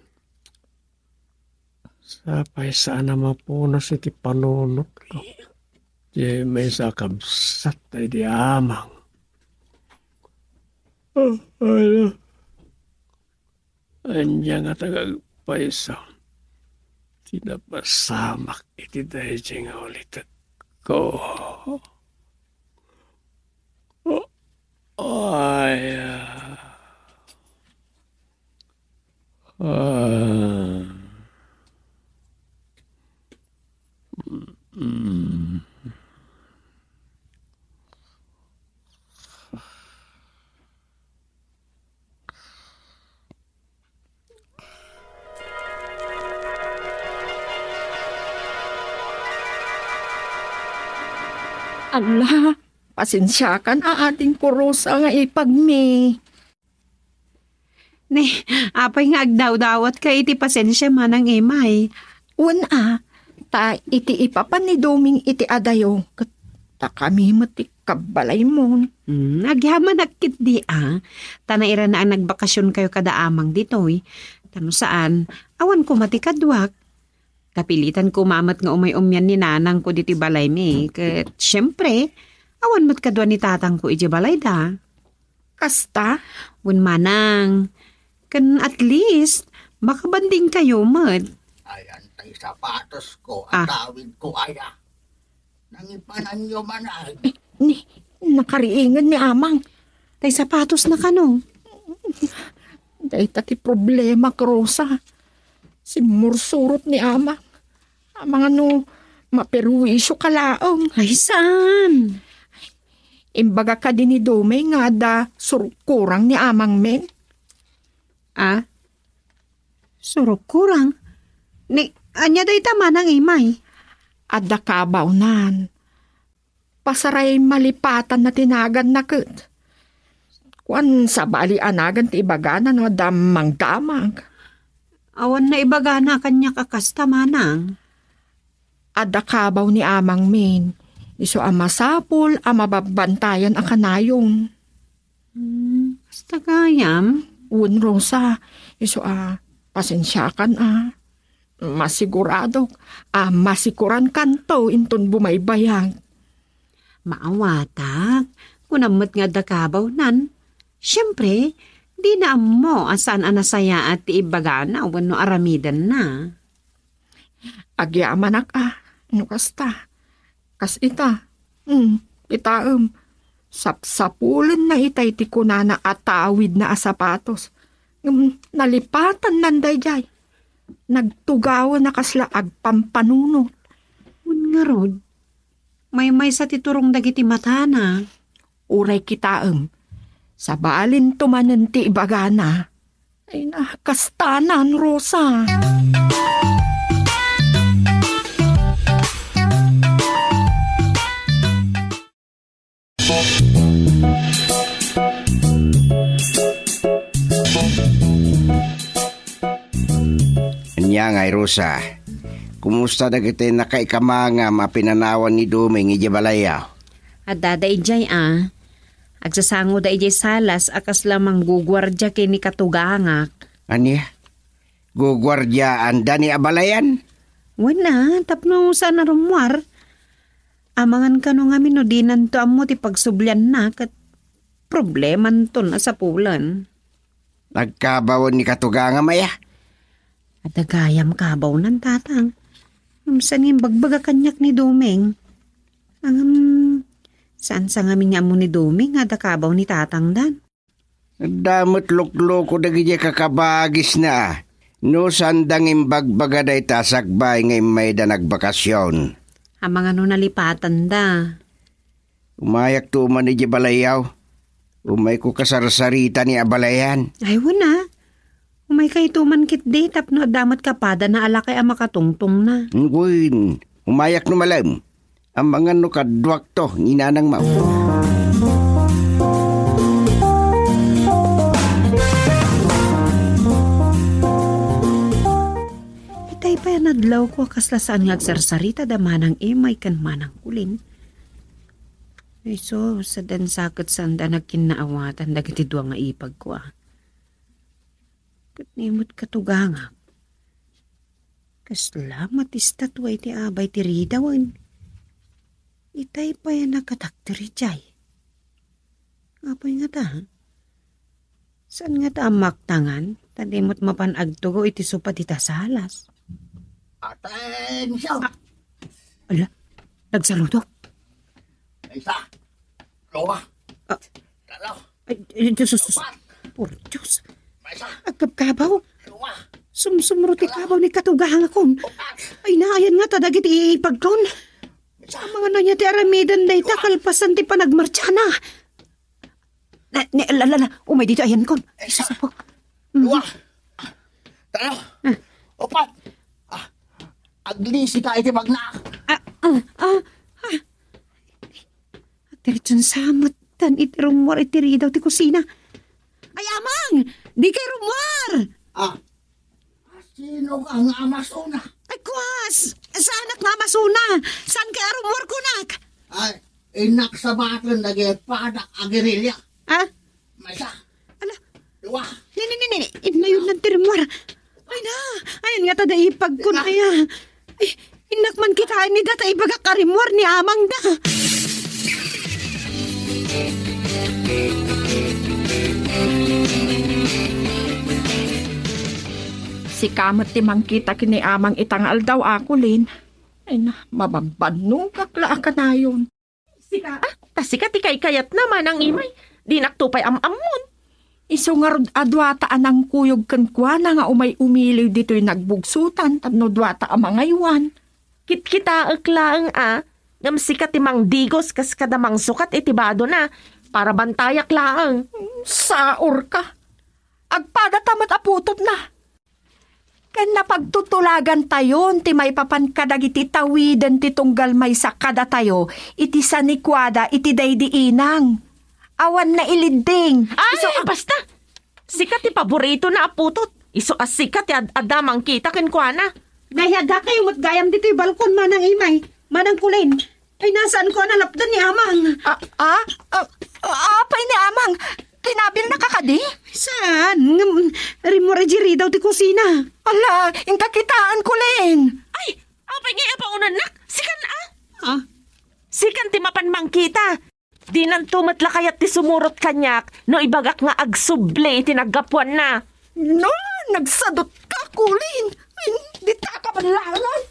Sapay saan a mapunas iti panunotko. Ti maysa a kabsat daydi Amang. Ah, ay, ania nga agpayso ti napasamak iti daydi nga ulitekko. Oh, ay, ah. Ah. Mm. Alla, pasensiakan a adingko, Rosa, nga ipagmi. Ne, apay nga agdawdawatka iti pasensia, Manang Emay? Wen a, ta iti ipapan ni Doming iti adayo, ket Ta kami met ti kabbalaymo. Hmm, agyamanak ketdi a. Ta nairana a nagbakasionkayo kada amang ditoy. Ta no saan, awan koma ti kaduak. Napilitan koma met nga umay-umian ni nanangko ditoy balaymi. Ket, siempre, awan met kadua ni tatangko idiay balayda. Kasta? Wen manang. Ken at least, makabandingkayo met. Ayan tay sapatosko, Ah. atawidko aya. Nangipananyo man ay. Ni, nakariingen ni Amang. Tay sapatosna kano? Dayta ti problema, Rosa. Simmursurot ni Amang. Amangan no maperwisyo ka laeng. Ay, saan? Imbaga kadi ni Doming nga adda surkurang ni Amang men. Ah? Surkurang? Ni, ania dayta manang Imay? Adda kabawnan. Pasaray malipatan na ti naganna ket. Kuan, sabali a nagan ti ibagana no adda mangdamag. Awan na ibagana kaniak a kasta, manang. Adda kabaw ni Amang men, isu a masapul a mababbantayan a kanayon. Hmm, kasta gayam? Wen, Rosa, isu a pasensiakan a. Masiguradok a masikurankanto inton bumaybayag. Maawatak, kunam met nga adda kabawnan. Siempre, dina ammo a saan a nasayaat ti ibagana wenno aramidenna. Agyamanak a, no kasta. Kas ita, hmm, kitaem, sapsapulenna itay ti kunana a tawidna a sapatos. Ngem nalipatannan daydiay. Nagtugawen a kasla agpampanunot. Wen ngarud, maymaysa ti turong dagiti matana. Uray kitaem, sabalinto manen ti ibagana. Ay na, kastanan, Rosa. Ania ngay, Rosa? Kumusta dagiti nakaikamangam a pinanawan ni Doming idiay balayyo? Addada idiay a. Agsasangoda idiay salas a kasla mangguguardia ken ni katugangak. Ania? Guguardiaanda ni abalayan? Wen a, tapno saan a rummuar. Amangan kano ngamin no dinanto ammo ti pagsublianna ket problemanton a sapulen. Nagkabawen ni katugangam aya? Adda gayam kabawnan, tatang. Ngem saan nga imbagbaga kaniak ni Doming. Ngem, saan sa ngamin nga ammo ni Doming nga adda kabaw ni tatangdan? Adda met lukloko dagiti kakabagisna a. No saanda nga imbagbaga dayta sakbay nga immayda nagbakasion. Amangan no nalipatanda. Umayakto man idiay balayyo. Umayko kasarsarita ni abalayan. Ay, wen a. Umaykayto man ketdi tapno adda met kapadana a lakay a makatungtongna. Wen, umayak no malem. Amangan no kaduakto ni nanang Mao. Itay pay a nadlawko a kasla saan nga agsarsarita da manang Emay ken manang Kulin. Ay sus, addan sa ket saanda nagkinnaawatan dagiti dua nga ipagko a. Ket ni met katugangak. Kasla met estatua iti abay ti ridawen. Itay pay a nakatakder idiay. Apay ngata? Saan ngata a maktangan? Ta di met mapan agtugaw iti sopa dita salas. Atensyon! Ah, ala, nagsaludo. Isa, dua, Ah. Talo. Ay, ay, Diyos, Diyos, Diyos. Upat. Por Diyos. Maysa. Agkabkabaw. Dua. Sumsumro ti kabaw ni katugangakon. Upat. Ay, naayan ngata dagiti ipagkon. Maysa. Amangan ania ti aramiden dayta kalpasan ti panagmartiana. Na, ni, la, la, la, umay dito, ayan kon. Maysa. Isa po. Dua. Talo. Ah. Upat. Ah. Aglisi ka iti bagna. Ah, ah, ah, ah. Agdiretson sa met tan iti rummuar iti ridaw ti kusina. Ay, Amang! Dikay rummuar! Ah, sino ka nga amasona? Ay, kuas! Saanak nga amasona! Saan kay a rummuar kunak? Ay, Innak sabaten dagiti padak a gerilya. Ah? Maysa. Ala. Dua. Ni, ni, ni, ni, ni. Ibnayon nan ti rimmuar. Ay na. Ayan nga ta da ipagkun aya. Ay, innak man kitaen ni data ibagak a rimmuar ni amang da. Sika met ti mangkita ken ni amang ita nga aldaw, a Colin. Ay na, mabambannogak la a kanayon. Sika, ah, ta sika ti kaykayatna, Manang Imay. Dinakto pay am-ammon. Isu ngarud a duata a nangkuyog kenkuana nga umay umiliw ditoy nagbugsotan tapno duata a mangaywan. Kitkitaek laeng a, ngem sika ti mangdigos kas kada mangsukat iti badona, para bantayak laeng. Saor ka. Agpadata met a putotna. Ken napagtutulagantayon ti maipapan kadagiti tawiden ti tunggal maysa kadatayo iti sanikuada iti daydi inang. Awan nailidding. Ay, isu a- basta! Sika ti paboritona a putot. Isu a sika ti ad-adda mangkita kenkuana. Nahiadakayo met gayam ditoy balkon, Manang Imay, Manang Colin. Ay, nasaan ko a nalapdan ni Amang? Ah, ah, ah, ah, apay ni Amang? Tinabilnaka kadi? Saan? Ngem, rimmuar idiay ridaw ti kusina. Ala, inka kitaen, Colin. Ay, apay ngay a paunannak? Sikan, ah? Ah? Sikan ti mapan mangkita. Dinanto met la kayat ti sumurot kaniak no ibagak nga agsubli iti naggapuanna. No, nagsadut ka, Colin. Ay, dita ka man laengen.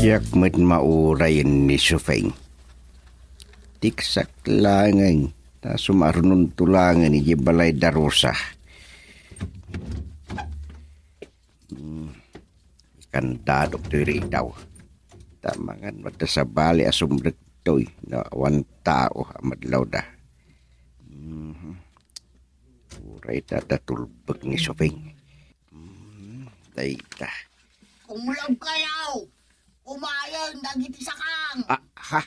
Diak met maurayen ni Sufeng. Tiksak laengen, ta sumarnonto laengen idiay balay da Rosa. Hmm. Ikandadok toy ridaw. Ta mangan met ta sabali a sumrektoy no awan tao a madlawda. Mhm. Uray ta da tulbek ni Sufeng. Hmm, dayta. Kumlaw kayo! Kumayan dagiti sakang! Ah, ha?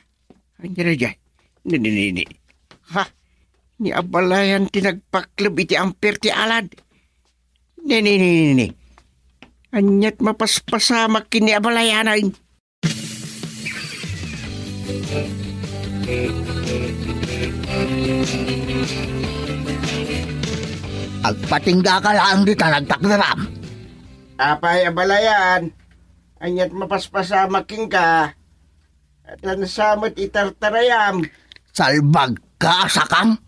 Ania daydiay? Ni, ni, ni, ni. Ha? Ni abalayan ti nagpakleb iti amper ti alad. Ni, ni, ni, ni, ni. Aniat mapaspasamak ken ni abalayanan? Agpatinggaka laeng dita nagtakderam. Apay, abalayan? Aniat mapaspasamak kenka? Addan sa met itartarayam. Salbagka a sakang?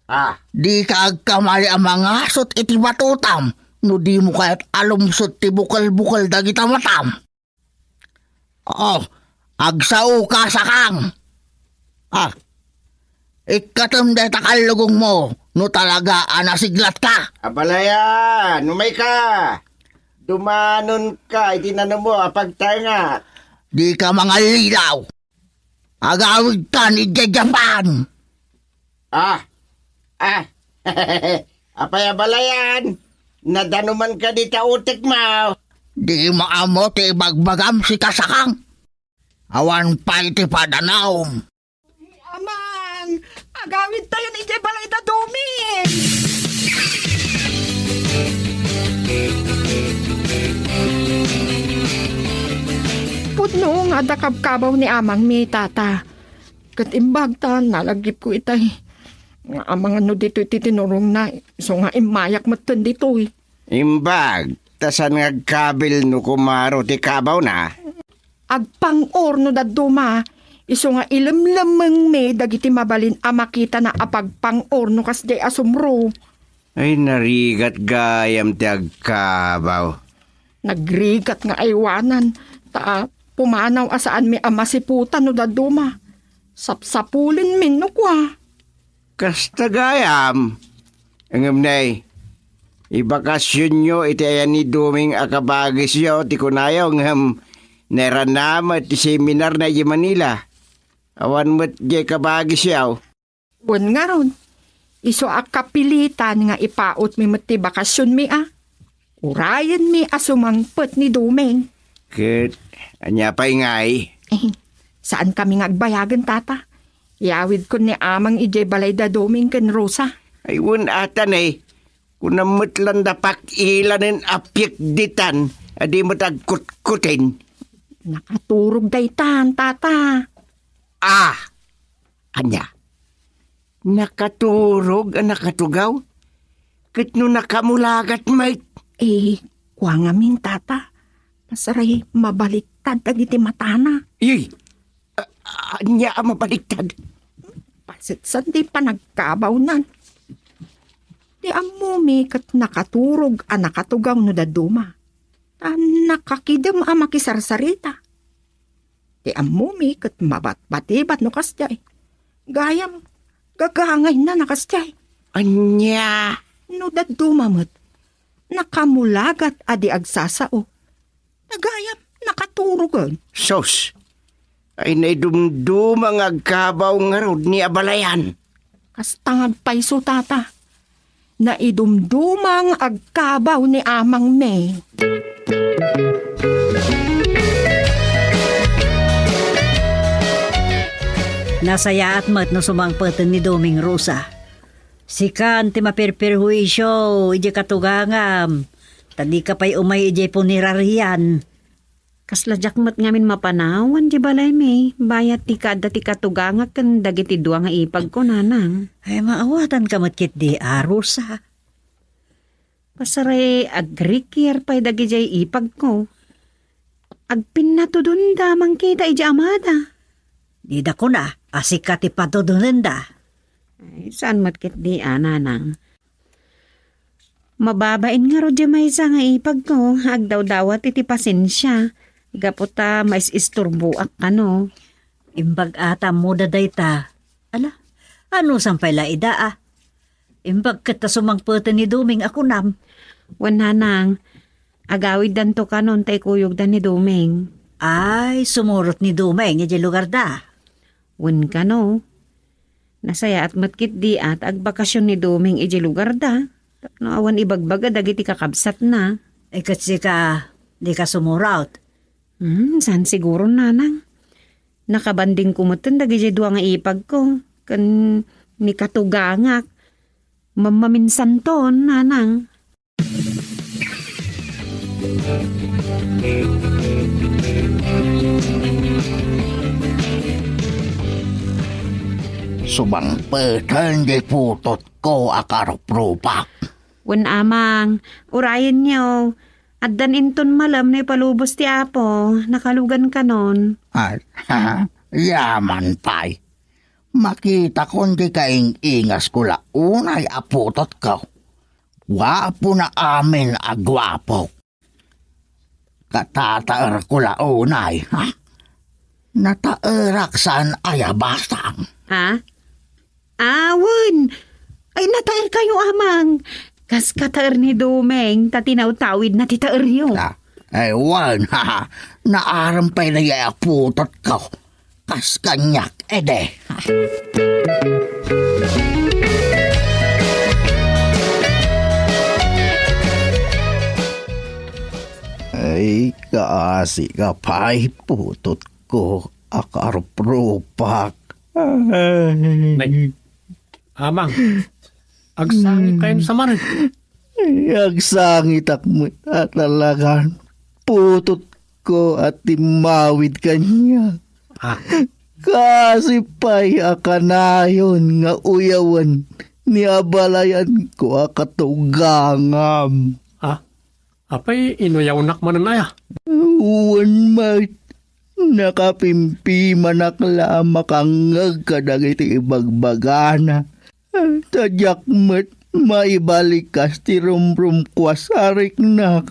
Ah. Dika agkamali a mangasut iti batotam no dimo kayat a lumsod ti bukelbukel dagita matam. Oo, agsaoka, sakang. Ah, ikkatem dayta kallugongmo no talaga a nasiglatka. Abalayan, umayka. Dumanonka iti nanumo a pagtaenga. Dika mangallilaw. Agawidkan idiay Japan. Ah, ah. Apay abalayan? Nadanuman ka dita utekmo. Di maammo ti ibagbagam, sika sakang. Awan pay ti padanum. Amang, agawidtayon idiay balay da Doming. Pudno nga adda kabkabaw ni Amang mi, Tata. Ket imbag ta nalagipko itay nga amangan no ditoy ti tinurongna, isu nga immayak metten ditoy. Imbag, ta saan nga agkabil no kumaro ti kabawna? Agpang-or no dadduma, isu nga ilemlemmengmi dagiti mabalin a makitana a pagpang-or no kasdiay a sumro. Ay, narigat gayam ti agkabaw. Nagrigat nga aywanan, ta pumanaw a saanmi a masiputan no dadduma. Sapsapulenmin no kua. Kasta gayam. Ngem nay, ibakasionyo iti ayan ni Doming a kabagisyo ti kunayo, ngem nairana met ti seminarna idiay Manila. Awan met diay kabagisyo. Wen ngarud, isu a kapilitan nga ipautmi met ti bakasionmi a. Urayenmi a sumangpet ni Doming. Ket ania pay ngay? Eh, saan kami nga agbayagen, Tata. Iyawidkon ni Amang idiay balay da Doming ken Rosa. Ay, wen ata ne, kunam met landa pakilanen a piekditan a di met agkutkutin. Nakaturog daytan, Tata. Ah! Ania? Nakaturog a nakatugaw? Ket no nakamulagat met? Eh, kua ngamin, Tata. Pasaray, mabaliktad dagiti matana. Iy! A-, ania a mabaliktad? Paset sandi panagkabawnan. Ti ammomi ket nakaturog a nakatugaw no dadduma. Ta nakakidem a makisarsarita. Ti ammomi ket mabatbatibat no kasdiay. Gayam, gagangayna na kasdiay. Ania? No dadduma met, nakamulagat a di agsasao. Ta gayam, nakaturogen. Sus! Ay, naidumduma nga agkabaw ngarud ni abalayan. Kasta nga agpayso, Tata. Naidumduma nga agkabaw ni Amang May. Nasayaat met no sumangpeten ni Doming, Rosa. Sikan ti maperperhuisio idiay katugangam, ta dika pay umay idiay punerarian. Kasla diak met ngamin mapanawan di balaymi, bayat ti kaadda ti katugangak ken dagiti dua nga ipagko, nanang. Ay, maawatanka met ketdi, a Rosa. Pasaray, agrikiar pay dagidiay ipagko. Agpinnatudonda mangkita idiay amada. Dida kuna a sika ti patudonenda. Ay, saan met ketdi, a, nanang. Mababain ngarud diay maysa nga ipagko, agdawdawat iti pasensia, gapu ta mais-isturboak kano. Imbag a ta ammoda dayta. Ala, anusan pay la ida, a? Imbag ket ta sumangpeten ni Doming a kunam. Wen, nanang, agawiddanto kanon ta ikuyogda ni Doming. Ay, sumurot ni Doming idiay lugarda. Wen kano. Nasayaat met ketdi a ta agbakasion ni Doming idiay lugarda. Tapno awan ibagbaga dagiti kakabsatna. Ay, ket sika, dika sumurot. Hmm, saan siguro, nanang. Nakabandingko metten dagidiay dua nga ipagko ken ni katugangak. Mammaminsanton, nanang. Sumangpeten di putotko a karuprupak. Wen, amang, urayenyo. Addan inton malem no ipalubos ti Apo, nakalugan kanon. Ay, yaman pay. Makitakon ti kaing-ingasko la unay a putotko. Guapona amin a guapok. Katataerko la unay, ha? Nataerak saan aya basang. Ha? Awen! Ay, nataerkayo, amang. Kas kataer ni Doming, ta tinawtawidna ti taeryo. Ah, ay, wen, ha, ha. Naaram pay la ya putotko. Kas kaniak, ede. Ay, kaasi ka pay, putotko, a karuprupak. Ay. Nay, amang, agsangit kayon sa manen. Ay, agsangitak met a talagan. Putotko a timmawid kaniak. Ah. Kaasi pay a kanayon nga uyawen ni abalayanko a katugangam. Ah, apay inuyawnak manen aya? Wen met, nakapimpimanak la a makangngeg kadagiti ibagbagana. Ta diak met maibalikas ti rumrumkuas a riknak.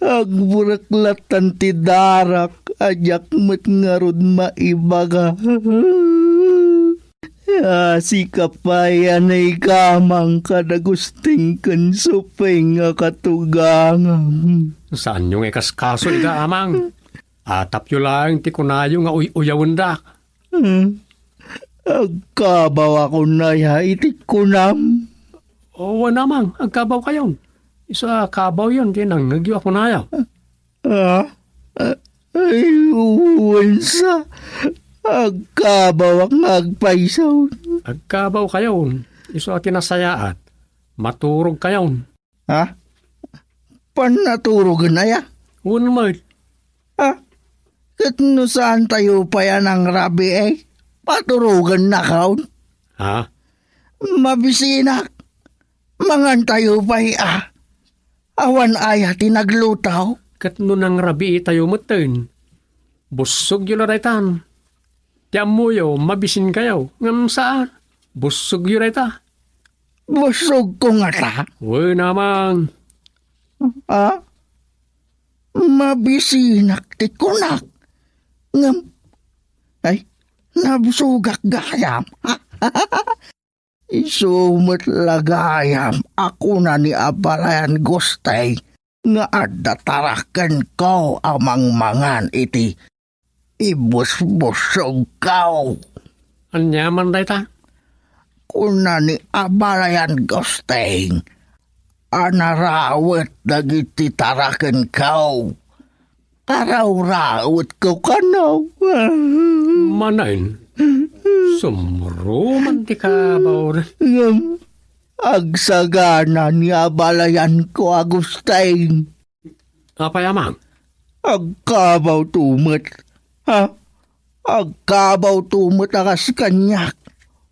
Agbureklatan ti darak a diak met ngarud maibaga. A, sika pay a naigamang kada Gusting ken Suping a katugangam. Saanyo nga ikaskaso ida, amang? Atapyo laeng ti kunayo nga uy-uyawendak. Hmm. Agkabawakon aya iti kunam? O, wen, amang, agkabawkayon. Isu a kabawyon ti nangngegyo a kunayo. Ah? Ay, wen sa, agkabawak nga agpayso. Agkabawkayon, isu a ti nasayaat. Maturogkayon. Ha? Pannaturogen aya? Wen met. Ha? Ket no saantayo pay a nangrabii, paturogennakon? Ha? Mabisinak. Mangantayo pay a. Awan aya ti nagluto? Ket no nangrabiitayo metten, bussogyo la daytan. Ti ammoyo, mabisinkayo, ngem saan. Bussogyo dayta. Bussogko ngata? Wen, Amang. Ha? Mabisinak ti kunak. Ngem, ay, nabsogak gayam. Isu met la gayam a kuna ni Abalayan Gusteng nga adda tarakenko a mangmangan iti ibusbusogko. Ania man dayta? Kuna ni Abalayan Gusteng a narawet dagiti tarakenko. Arawrawetko kano. Manen, sumruman ti kabaw. Ngem, agsagana ni abalayanko, Agustin. Apay, Amang? Agkabawto met. Ha? Agkabawto met a kas kaniak.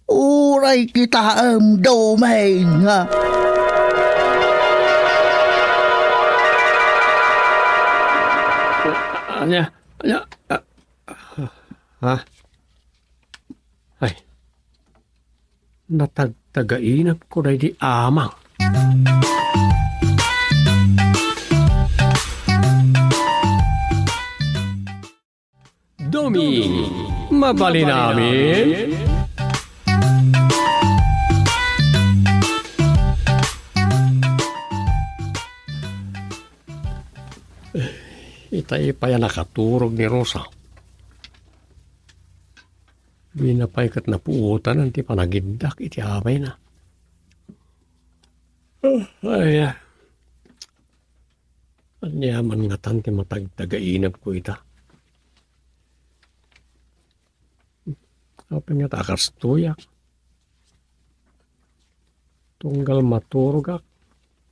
Uray kitaem, Doming, ha? Ania? Ania? Ah, ha? Ay. Natagtagainepko daydi Amang. Doming, mabalin amin? Itay pay a nakaturog ni Rosa. Dina pay ket napuotanan ti panagiddak iti amayna. Ah, ay, ah. Ania man ngatan ti matagtagainepko ita? Apay ngata a kastoyak? Tunggal maturogak,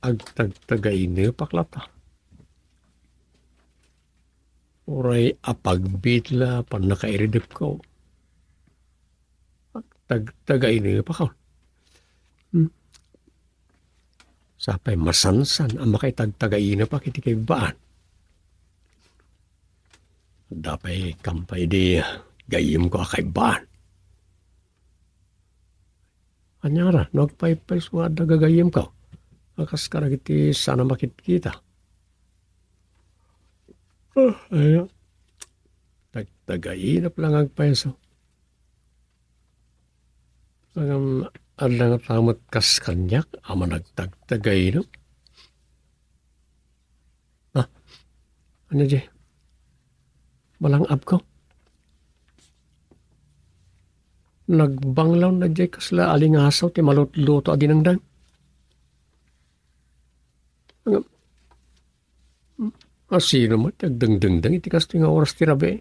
agtagtagainepak latta. Uray apagbiit la pannakairidepko. Agtagtagainepakon. Hmm. Sapay masansan a makaitagtagainepak iti kaibbaan. Adda pay kampay di gayyemko a kaibbaan. Ania ngata no agpaypayso nga adda gagayyemko a kas kadagiti saan a makitkita? Ah, aya. Tagtagainep la nga agpayso. Ngem adda ngata met kas kaniak a managtagtagainep? Ah, ania diay? Malang-abko. Nagbanglaw na diay kasla alingasaw ti malutluto a dinengdeng. Ngem, asino met ti agdengdengdeng iti kastoy nga oras ti rabii?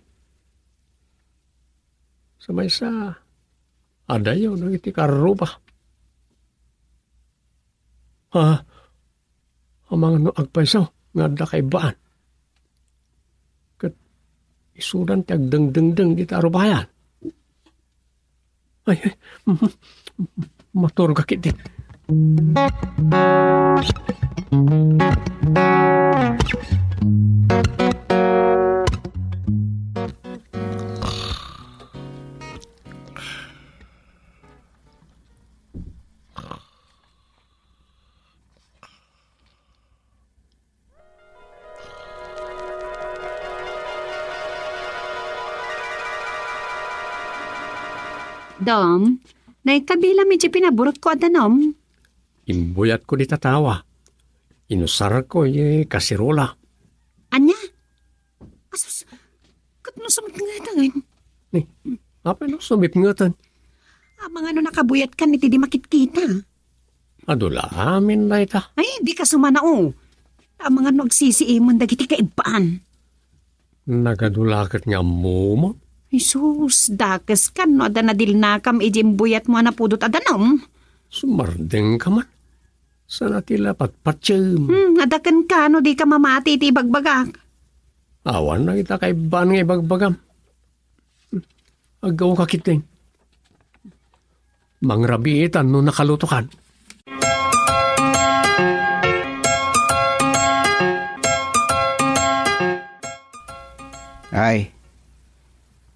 Sa maysa, adayo dagiti karruba. Ha? Amangan no agpayso nga adda kaibbaan. Ket isudan ti agdengdengdeng dita a rubayan. Ay, ay, maturogak iti. Dom, naikabilam idiay pinaburotko a danum. Imbuyatko dita tawa. Inusarko idiay kaserola. Ania? Asus, ket no sumipngeten? Ni, apay no sumipngeten? Amangan no nakabuyatkan iti di makitkita. Adu la amin dayta. Ay, di kasumana, o. Amangan no agsisiimen dagiti kaibbaan. Nagadu la ket nga ammom? Jesus, dakes kan no adda nadilnakam iti imbuyatmo a napudot a danum. Sumardengka man. Sana ti la patpatiem. Hmm, adda kenka no dika mamati iti ibagbagak. Awan na ita kaibbaan nga ibagbagam. Aggaw ka ketdin. Mangrabiitan no nakalutokan. Ay,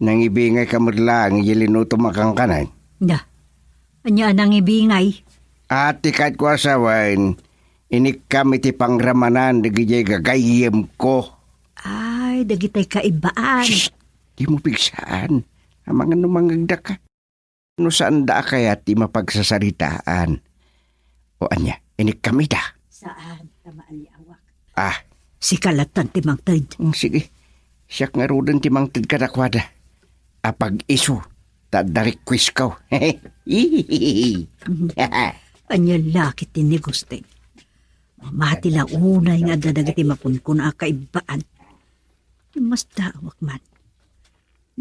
nangibingay ka met laeng iti linutom a kankanen? Da, ania a nangibingay? Ati kat ko asawen, inikkam iti pangramanan dagiti gagayyemko. Ay, dagitay kaibbaan. Shh! Dimo pigsaan. Amangan no mangngegda ka. No saanda a kayat ti mapagsasaritaan. O ania, inikkam ida? Saan, ta maaliawak. Ah. Sika lattan ti mangted. Mm, sige. Siak ngaruden ti mangted kadakuada. Apag-isu, ta adda request ko. Ania la ket ti ni Gusting? Mamati la unay nga adda dagiti makunkuna a kaibbaan. Masdaawak man.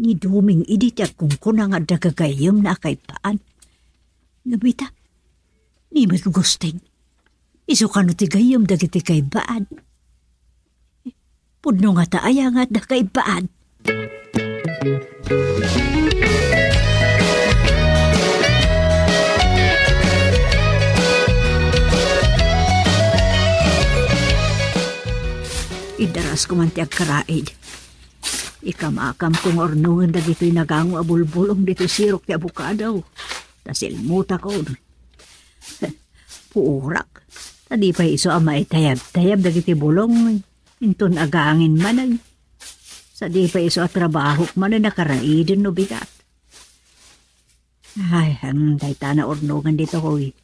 Ni Doming idi ti agkunkuna nga adda gagayyemna a kaibbaan. Ngem ita, ni met Gusting, isu kano ti gayyem dagiti kaibbaan? Pudno ngata aya nga adda kaibbaan? Idarasko man ti agkaraid. Ikamakamko nga urnongen dagitoy nagango a bulbulong ditoy sirok ti abukado. Ta silmutakon. Puurak. Ta di pay isu a maitayabtayab dagiti bulong. Inton agangin manen. Sa di pay isu a trabahok manen a karaiden no bigat. Ay, ang dayta naurnongan ditoy.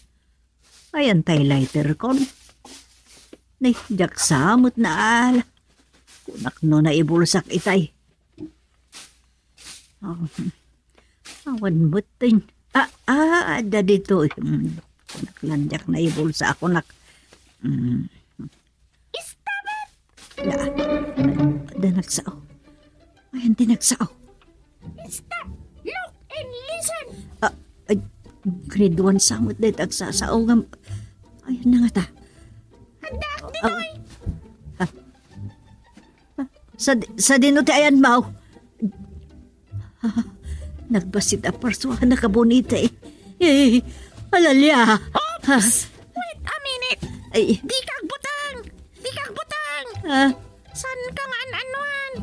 Ayan tay lighter kon. Nay, diak sa met naala. Kunak no naibulsak itay. Oh, awan met tay. Ah, ah, adda ditoy. Hmm. Kunak lang diak naibulsa, kunak. Hmm. Stop it! Da, da nagsao. Ayan ti nagsao. Stop! Look and listen! Ah, ay, grade one sa met dayta agsasao ngem. Ayan na ngata. Addaak ditoy! Ah. Ah, sa, sadino ti ayanmo? Ah, nagbassit a parsua, nakabunit eh. Eh, alalia. Oops! Wait a minute! Ay. Dika agbuteng! Dika agbuteng! Ah. Saanka nga an-annuan?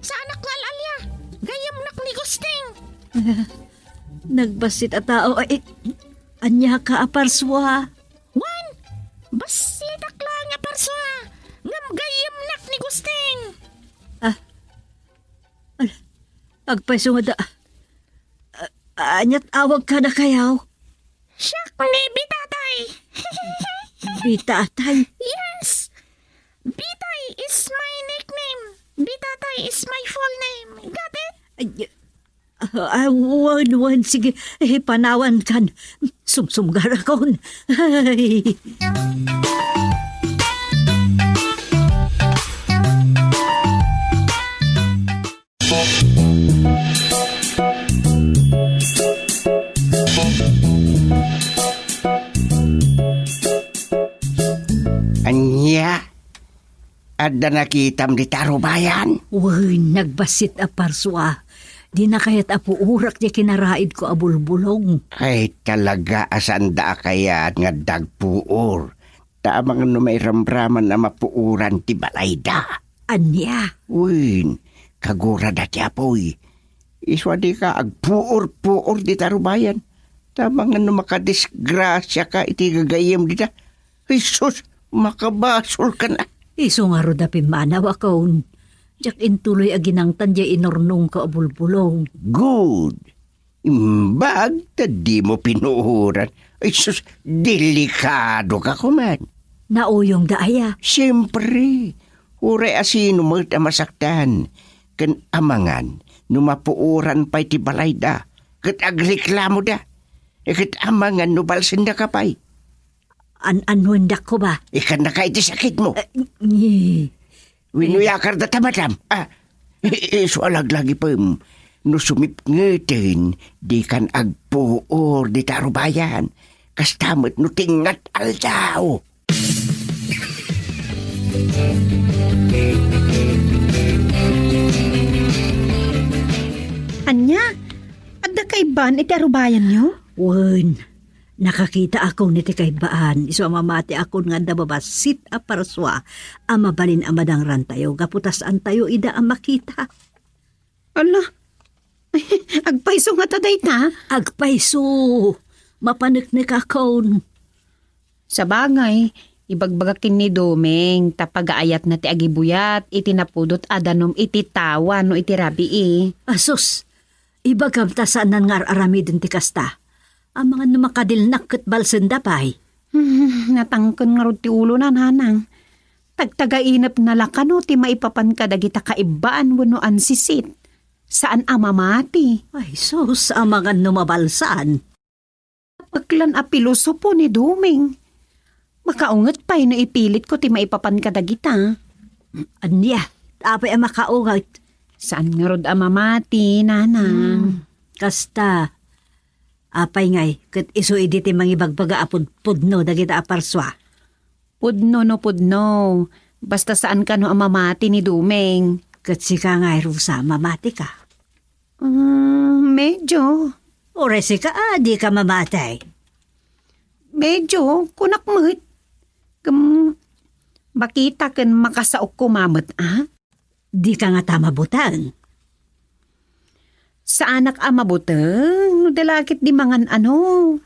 Saanak nga al-alia. Gayyemnak ni Gusting. Ah, nagbassit a tao. Ay, ania ka a parsua? Wen, bassitak laeng a parsua. Ngem gayyemnak ni Gusting. Ah, Ala, agpayso nga da. A-, ania't awag kadakayo? Siak ni Bitatay. Bitatay? Yes. Bitay is my nickname. Bitatay is my full name. Got it? Ay, ah, ah, wen, wen, sige. Eh, panawan kan. Sumsumgarakon. Ay. Ania? Adda nakitam dita rubayan? Wen, nagbassit a parsua. Dina kayat a puorak ti kinaraidko a bulbulong. Ay, talaga a saanda a kayat nga adda agpuor. Ta amangan no mairamraman a mapuoran ti balayda. Ania? Wen, kagurada ti apuy. Isu a dika agpuor-puor dita rubayan. Ta amangan no makadisgrasiaka iti gagayyem dita. Jesus, makabasolkan a. Isu ngarud a pimmanawakon. Diak intuloy a ginangtan diay inurnongko a bulbulong. Good. Imbag ta dimo pinuoran. Ay sus, delikadoka koman. Nauyongda aya? Siempre, uray a sino met a masaktan. Ken amangan no mapuoran pay ti balayda, ket agreklamoda. E ket amangan no balsendaka pay. An-, annuendakko ba? Ikannaka iti sakitmo. Eh, ngi. Wenno iyakarda ta madam. Ah, Isu a laglagipem, no sumipngeten, dikan agpuor dita arubayan. Kasta met no tingngat aldaw. Ania? Adda kaibbaan iti arubayanyo? Wen, nakakitaakon iti kaibbaan, isu a mamatiakon nga adda babassit a parsua a mabalin a madangrantayo gapu ta saantayo ida a makita. Ala, agpayso ngata dayta? Agpayso. Mapaneknekakon. Sabagay, ibagbaga ken ni Doming ta pagaayatna ti agibuyat iti napudot a danum iti tawa no iti rabii. Asus, ibagam ta saanan nga ar-aramiden ti kasta. Amangan no makadilnak ket balsenda pay. Hmm, natangken ngarud ti ulona, nanang. Tagtagainepna la kano ti maipapan kadagita kaibbaan wenno ansisit. Saan a mamati. Ay, sus, amangan no mabalsan. Peklan a pilosopo ni Doming. Makaunget pay no ipilitko ti maipapan kadagita. Ania? Apay a makaunget? Saan ngarud a mamati, nanang? Hmm, kasta. Apay ngay, ket isu idi ti mangibagbaga a pudpudno dagita a parsua? Pudno no pudno. Basta saan kano a mamati ni Doming. Ket sika ngay, Rosa, mamatika? Mm, medyo. Uray sika, a, dika mamati. Medyo, kunak met. Kem, makita ken makasaok koma met, a? Dika ngata mabuteng? Saanak a mabuteng, no di la ket di mangan ano.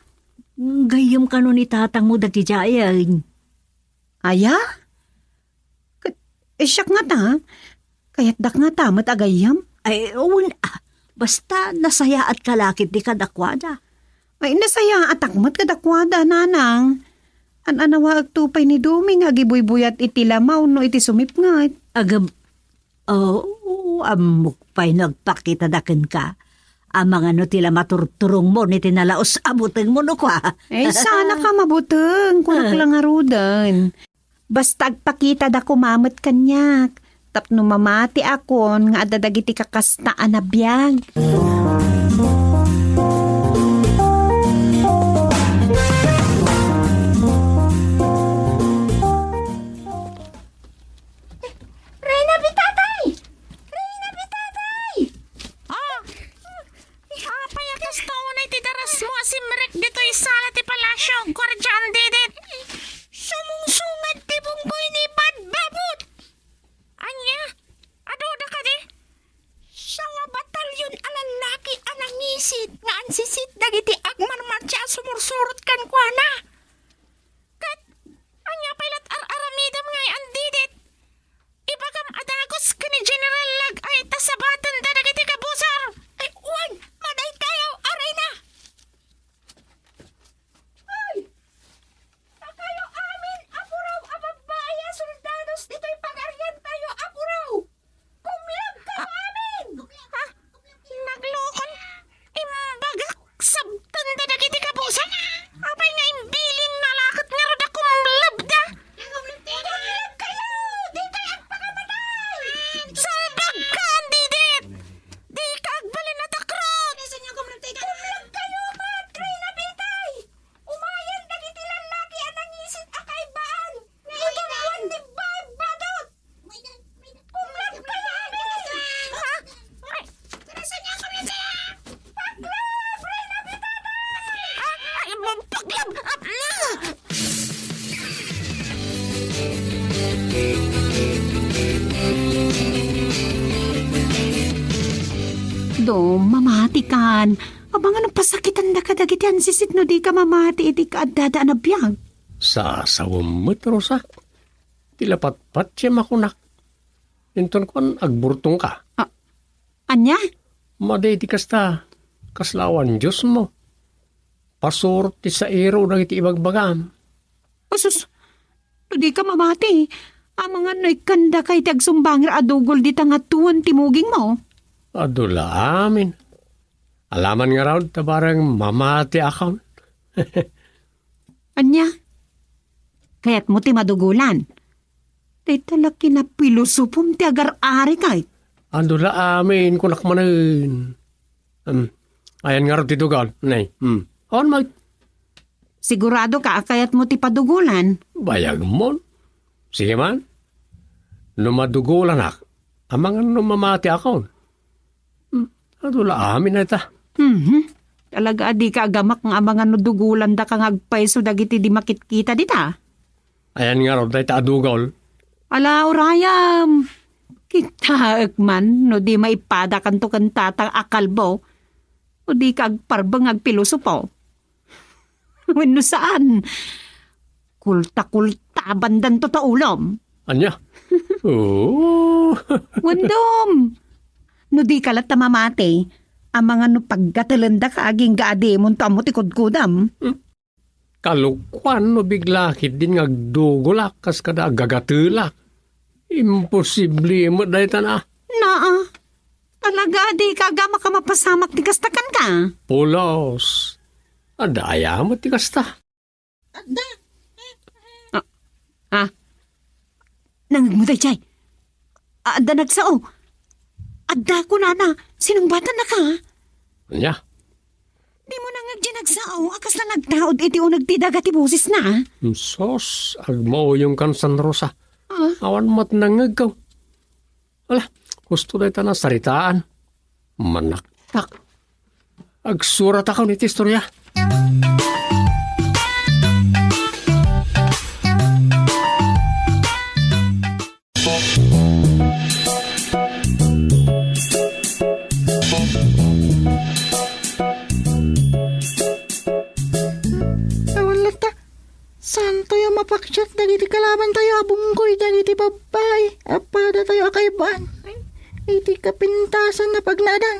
Gayyem kano ni tatangmo dagidiayen? Aya? Ket, eh, siak ngata, kayatdak ngata met a gayyem? Ay, wen, a, basta nasayaatka la ket di kadakuada. Ay, nasayaatak met kadakuada, nanang. An-anawaek to pay ni Doming nga agibuybuyat iti lamaw no iti sumipnget. Agab-, oo, ammok pay no agpakita da kenka. Amangan no ti la maturturongmo iti nalaus a butengmo no kua. Ay, saanak a mabuteng, kunak la ngaruden. Basta agpakita da koma met kaniak. Tapno mamatiakon nga adda dagiti kakasta a nabiag. Reyna Pitatay! Reyna Pitatay! Ah! Apay a kasta unay ti darasmo a simrek ditoy sala ti palasio, Guardian Didit? Sumungsungad ti bunggoy ni Badbabot! Ania? Aduda kadi? Sanga batalyon a lallaki a nangisit nga ansisit dagiti agmarmartsia a sumursurot kenkuana. Ket ania pay lat ar-aramidem ngay, Andidit? Ibagam a dagus ken ni General Lag ay ta sabatenda dagiti kabusor. Ay, wen, madaytayaw a reyna. Ay! Dakayo amin a puraw a babbai a soldados ditoy pagariantayo a puraw! Kumlabkayo amin! Ha? Naglukon? Imbagak sabtenda dagiti kabusor? Apay nga imbilinna la ket ngarud a kumlabda? Kumlabkayo! Dikay agpakamatay! Salbagka, Andidit! Dika agbalin a takrot! Kumlabkayo met, Reyna Pitatay! Umayen dagiti lallaki a nangisit a kaibbaan nga ibunggoen ni Badbabot! Kumlabkayo amin! Ha? Ay! Paklab, Reyna Pitatay! Ah, ay, paklab! Ah, ah! Dom, mamatikan. Amangan no pasakitenda kadagiti ansisit no dika mamati iti kaaddada a nabiag. Sasawem met, Rosa. Ti la patpatiem a kunak. Inton kuan, agburtongka. A-, ania? Madi ti kasta, kasla awan Diosmo. Pasurot ti sairo dagiti ibagbagam. Asus, no dika mamati, amangan no ikkandaka iti agsumbanger a dugol dita nga tuon ti mugingmo. Adu la amin. Alaman ngarud ta bareng mamatiakon. Ania? Kayatmo ti madugolan? Dayta la kinapilosopom ti agar-ari kay. Adu la amin, kunak manen. Hmm. Ayan ngarud ti dugol, ne. Hmm. On met. Sigurado ka a kayatmo ti padugolan? Bayag mon. Sige man. No madugolanak, amangan no mamatiakon. Hmm. Adu la amin dayta. Mhm. Talaga a dika agamak nga amangan no dugolandaka nga agpayso dagiti di makitkita dita? Ayan ngarud dayta a dugol. Ala, urayam. Kitaek man no di maipadakanto ken tatang a kalbo. O dika agparbeng nga agpilosopo. Wenno saan. Kulta-kulta bandanto ta ulom. Ania? Oo. Wendom. No dika latta mamati, amangan no paggatelendaka agingga a dimonto ammo ti kudkudam. Hmm. Kalokuan no bigla ketdin nga agdugolak kas kada agagatelak. Imposible met dayta na. Naa. Talaga a dika agamak a mapasamak ti kasta kenka? Pulos. Adda aya met ti kasta? Adda. Ah. Ah. Nangngegmo daydiay? Adda nagsao. Adda kunana, sinungbatannaka. Ania? Dimo nangngeg diay nagsao a kasla nagtaud iti uneg ti daga ti bosesna? Sus, agmauyongkan, San Rosa. Ah? Awan met nangngegko. Ala, husto dayta a saritaan. Manaktak. Agsuratakon iti istoria. Awan latta. Saantayo mapaksiat dagiti kalabantayo a bunggoy dagiti babbai a padatayo a kaibbaan iti kapintasan a pagnaedan.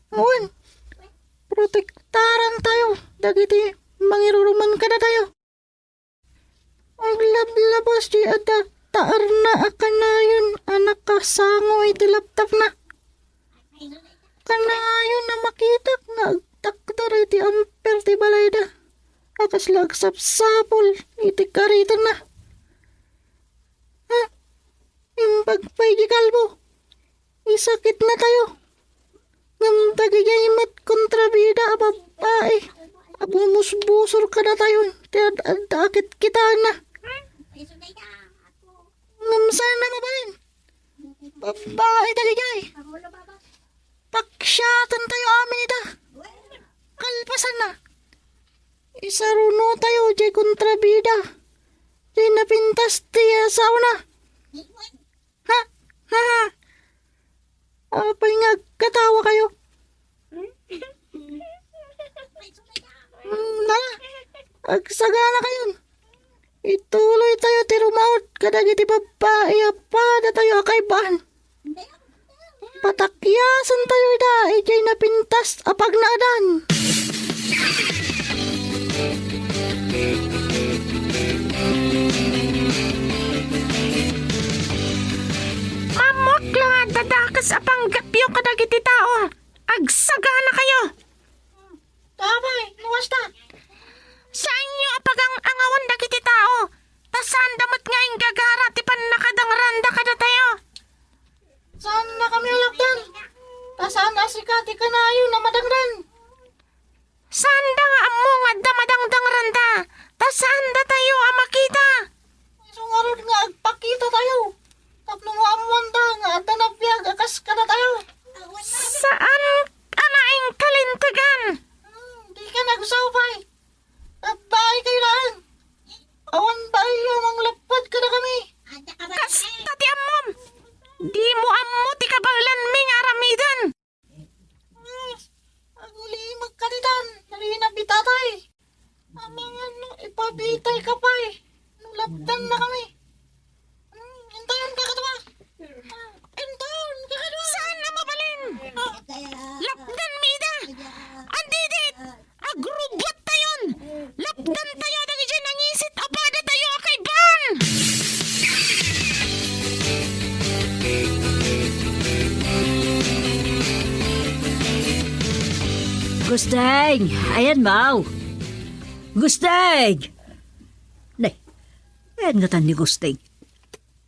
Wen, protektarantayo dagiti mangiruruman kadatayo. Aglablabas diay adda taarna a kanayon a nakasango iti laptapna. Kanayon a makitak nga agtakder iti amper ti balayda a kasla agsapsapul iti karitenna. Ha? Imbag pay di kalbo. Isakitnatayo. Ngem dagidiay met kontrabida a babbai a bumusbusor kadatayo ti ad-adda a kitkitaenna. Ngem saan a mabalin. Babbai dagidiay. Paksiatentayo amin ida. Kalpasanna, isarunotayo diay kontrabida. Diay napintas ti asawana. Ha? Ha? Ha? Apay nga agkatawakayo? Hmm, tara, agsaganakayon. Ituloytayo ti rumaut kadagiti babbai a padatayo a kaibbaan. Patakyasentayo ida idiay napintas a pagnaedan. Ammok la nga adda dakes a panggepyo kadagiti tao. Agsaganakayo. Apay, no kasta? Saanyo a pagang-angawan dagiti tao, ta saanda met nga inggagara ti pannakadangranda kadatayo. Saannakami a lapdan, ta saan a sika ti kanayon a madangdan. Saanda nga ammo nga adda madangdangranda, ta saandatayo a makita. Isu ngarud nga agpakitatayo, tapno maammoanta nga adda nabiag a kas kadatayo. Saan a naingkalintegan. Hmm, dika nagsaw pay. Babbaikayo laeng. Awan baelyo a manglapped kadakami. Kasta ti ammom. Dimo ammo ti kabaelanmi nga aramiden. Hmm, agulimek kaditan, rina bitatay. Amangan no ipabitayka pay, no lapdannakami. Hmm, intayon, kakadua. Intayon, kakadua. Saan a mabalin? Ah. Lapdanmi ida. Andidit. Agrubbuattayon. Lapdantayo dagiti nangisit a padatayo a kaiban. Gusteng! Ayan, Mau! Gusteng! Nay, ayan ngatan ni Gusteng.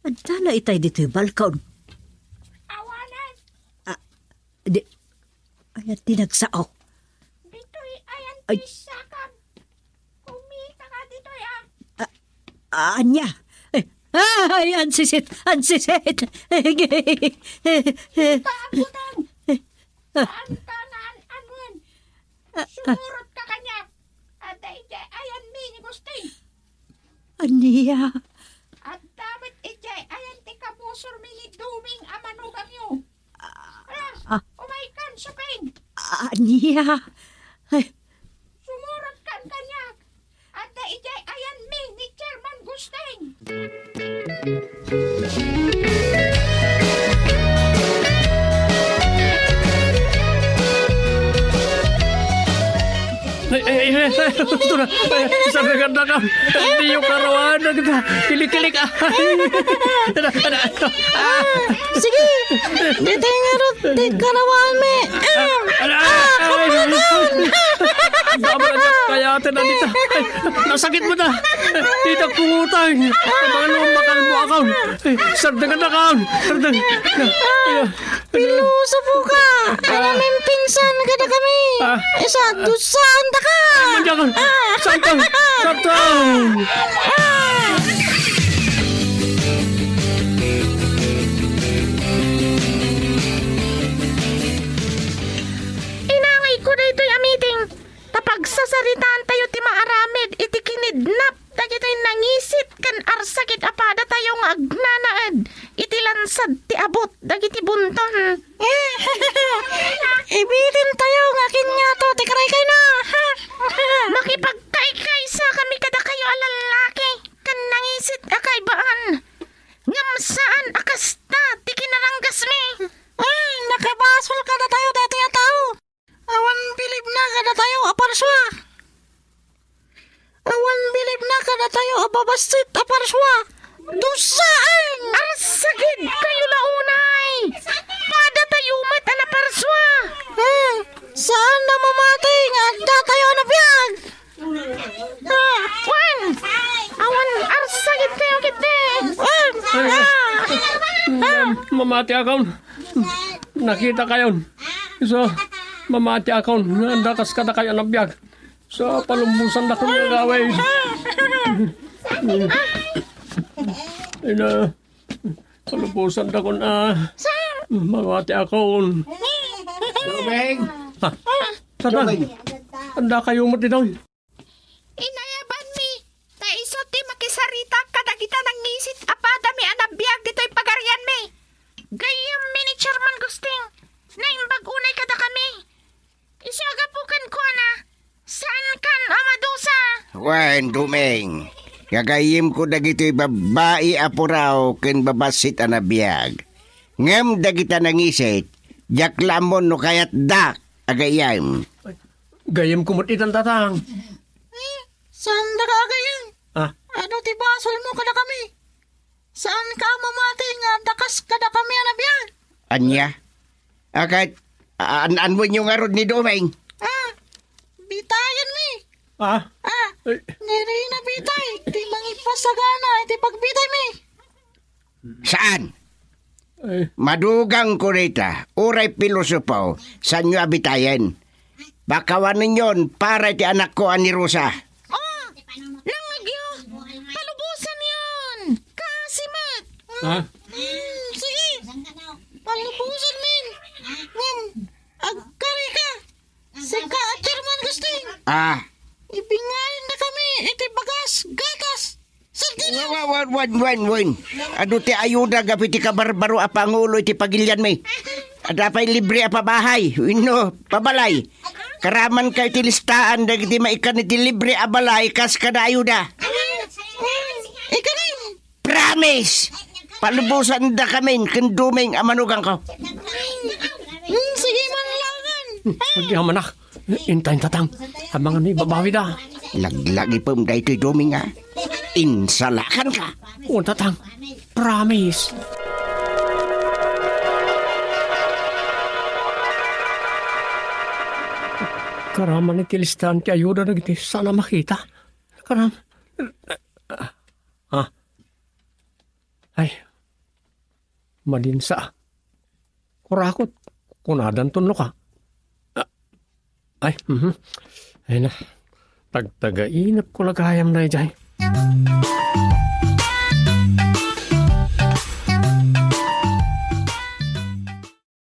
Adda la itay ditoy balkon. Awanan. Ah, di, ayan ti nagsao. Ditoy ayan ti sakam. Kumita ka ditoy, ah. Ah, anya? Eh, ay, ansisit, ansisit. Kita ang butang. Saan ka naan-anuen? Ah, ah. Sumurot ka kaniak. Adda idiay ayanmi ni Gusting. Ania? Adda met idiay ayan ti kabusormi ni Doming a manugangyo. Ah, ah. Umaykan, Suping. Ania? Ay. Sumurot kan kaniak. Adda idiay ayanmi ni Chairman Gusting. Ay, ay, ay, ay, ay, ito na. Ay, sa naganda ka. Hindi yung karawan. Naganda. Kilik-kilik. Ay. Ada, ada, ada. Ah. Sige. Dito nga rot. Di karawan, mi. Ah. Ada, ah, ay, ay, ay. Dama na kaya, ate, na dito. Ay, nasakit mo na. Dito, kungutang. Mga lumbakal mo, akaw. Ay, sardangan na, akaw. Sardangan. Ay, ah. Pilosopo ka! Ania manen pinsan kadakami? Ah. Isa, dusa, anda ka! Ay, mandiakan! Ah. Santang! Santang! Ah. Inangayko daytoy a meeting ta pagsasaritaantayo ti maaramid iti kinidnap dagitoy nangisit ken arsakit a padatayo nga agnanaed iti lansad ti abut dagiti bunton. Ibitentayo nga kinyato ti karaykayna. Makipagkaykaysakami kadakayo a lallaki ken nangisit a kaibaen. Ngem saan a kasta ti kinaranggasmi. Ay, nakabasol kadatayo daytoy a tao. Awan bilibna kadatayo a parsua. Awan bilibna kadatayo a babassit a parsua. Dusaen! Arsakit kayo la unay! Padatayo met a naparsua! Hmm, saan a mamati nga adda tayo a nabiag? Ah, wen! Awan arsakit kayo ketdi! Wen! Ah! Ah! Mamati akon. Nakita kayon. So, mamati akon. Nga adda kas kadakayo a nabiag. So, palumbosandakon nga agawid. Ina, palumbosandakon a. Mamati akon. Doming! Ha? Saan? Doming! Adda kayo met ditoy. Inayabanmi, ta isu ti makisarita kadagita nangisit a padami a nabiag ditoy pagarianmi. Gayyemmi ni Chairman Gusting, naimbag unay kadakami. Isu a gapu kenkuana, saankan a madusa. Wen, Doming, gagayyemko dagitoy babbai a puraw ken babassit a nabiag. Ngem dagita nangisit, diak la ammon no kayatdak a gayyem. Gayyemko met itan, Tatang. Eh, saandaka a gayyem? Ah. Adu ti basolmo kadakami? Saanka a mamati nga adda kas kadakami a nabiag? Ania? A ket, a-, an-, anwenyo ngarud ni Doming? Ah, bitayenmi. Ah? Ah, ay. Ni Rina Bitay, ti mangipasagana iti pagbitaymi. Saan? Ay. Madugangko dita, uray pilosopo, saanyo a bitayen. Pakawanenyon para iti anakko a ni Rosa. Oh, nangngegyo. Palubosanyon. Kaasi met. Ha? Mm, sige. Palubosanmin. Ngem, agkarika. Sika a Chairman Gusting. Ah. Ibingayennakami iti bagas, gatas, sardinas. Wen, wen, wen, wen, wen. Adu ti ayuda gapu iti kabarbaro a pangulo iti pagilianmi. Adda pay libre a pabahay, wenno pabalay. Karamanka iti listaan dagiti maikkan iti libre a balay kas kada ayuda. Ikarim. Promise! Palubosandakamin ken Doming a manugangko. Hmm, sige man langen. Agyamanak. Intayin, Tatang. Amangan ni babawida. Laglagipem daytoy Doming a. Insalakanka. O, Tatang. Promise. Karaman iti listaan ti ayuda dagiti saan a makita. Karam-, ah. Ay, Madinsa. Kurakot, kunadanton no ka. Ah, ay, mhm. Ay na, tagtagainep ko la gayam daydiay.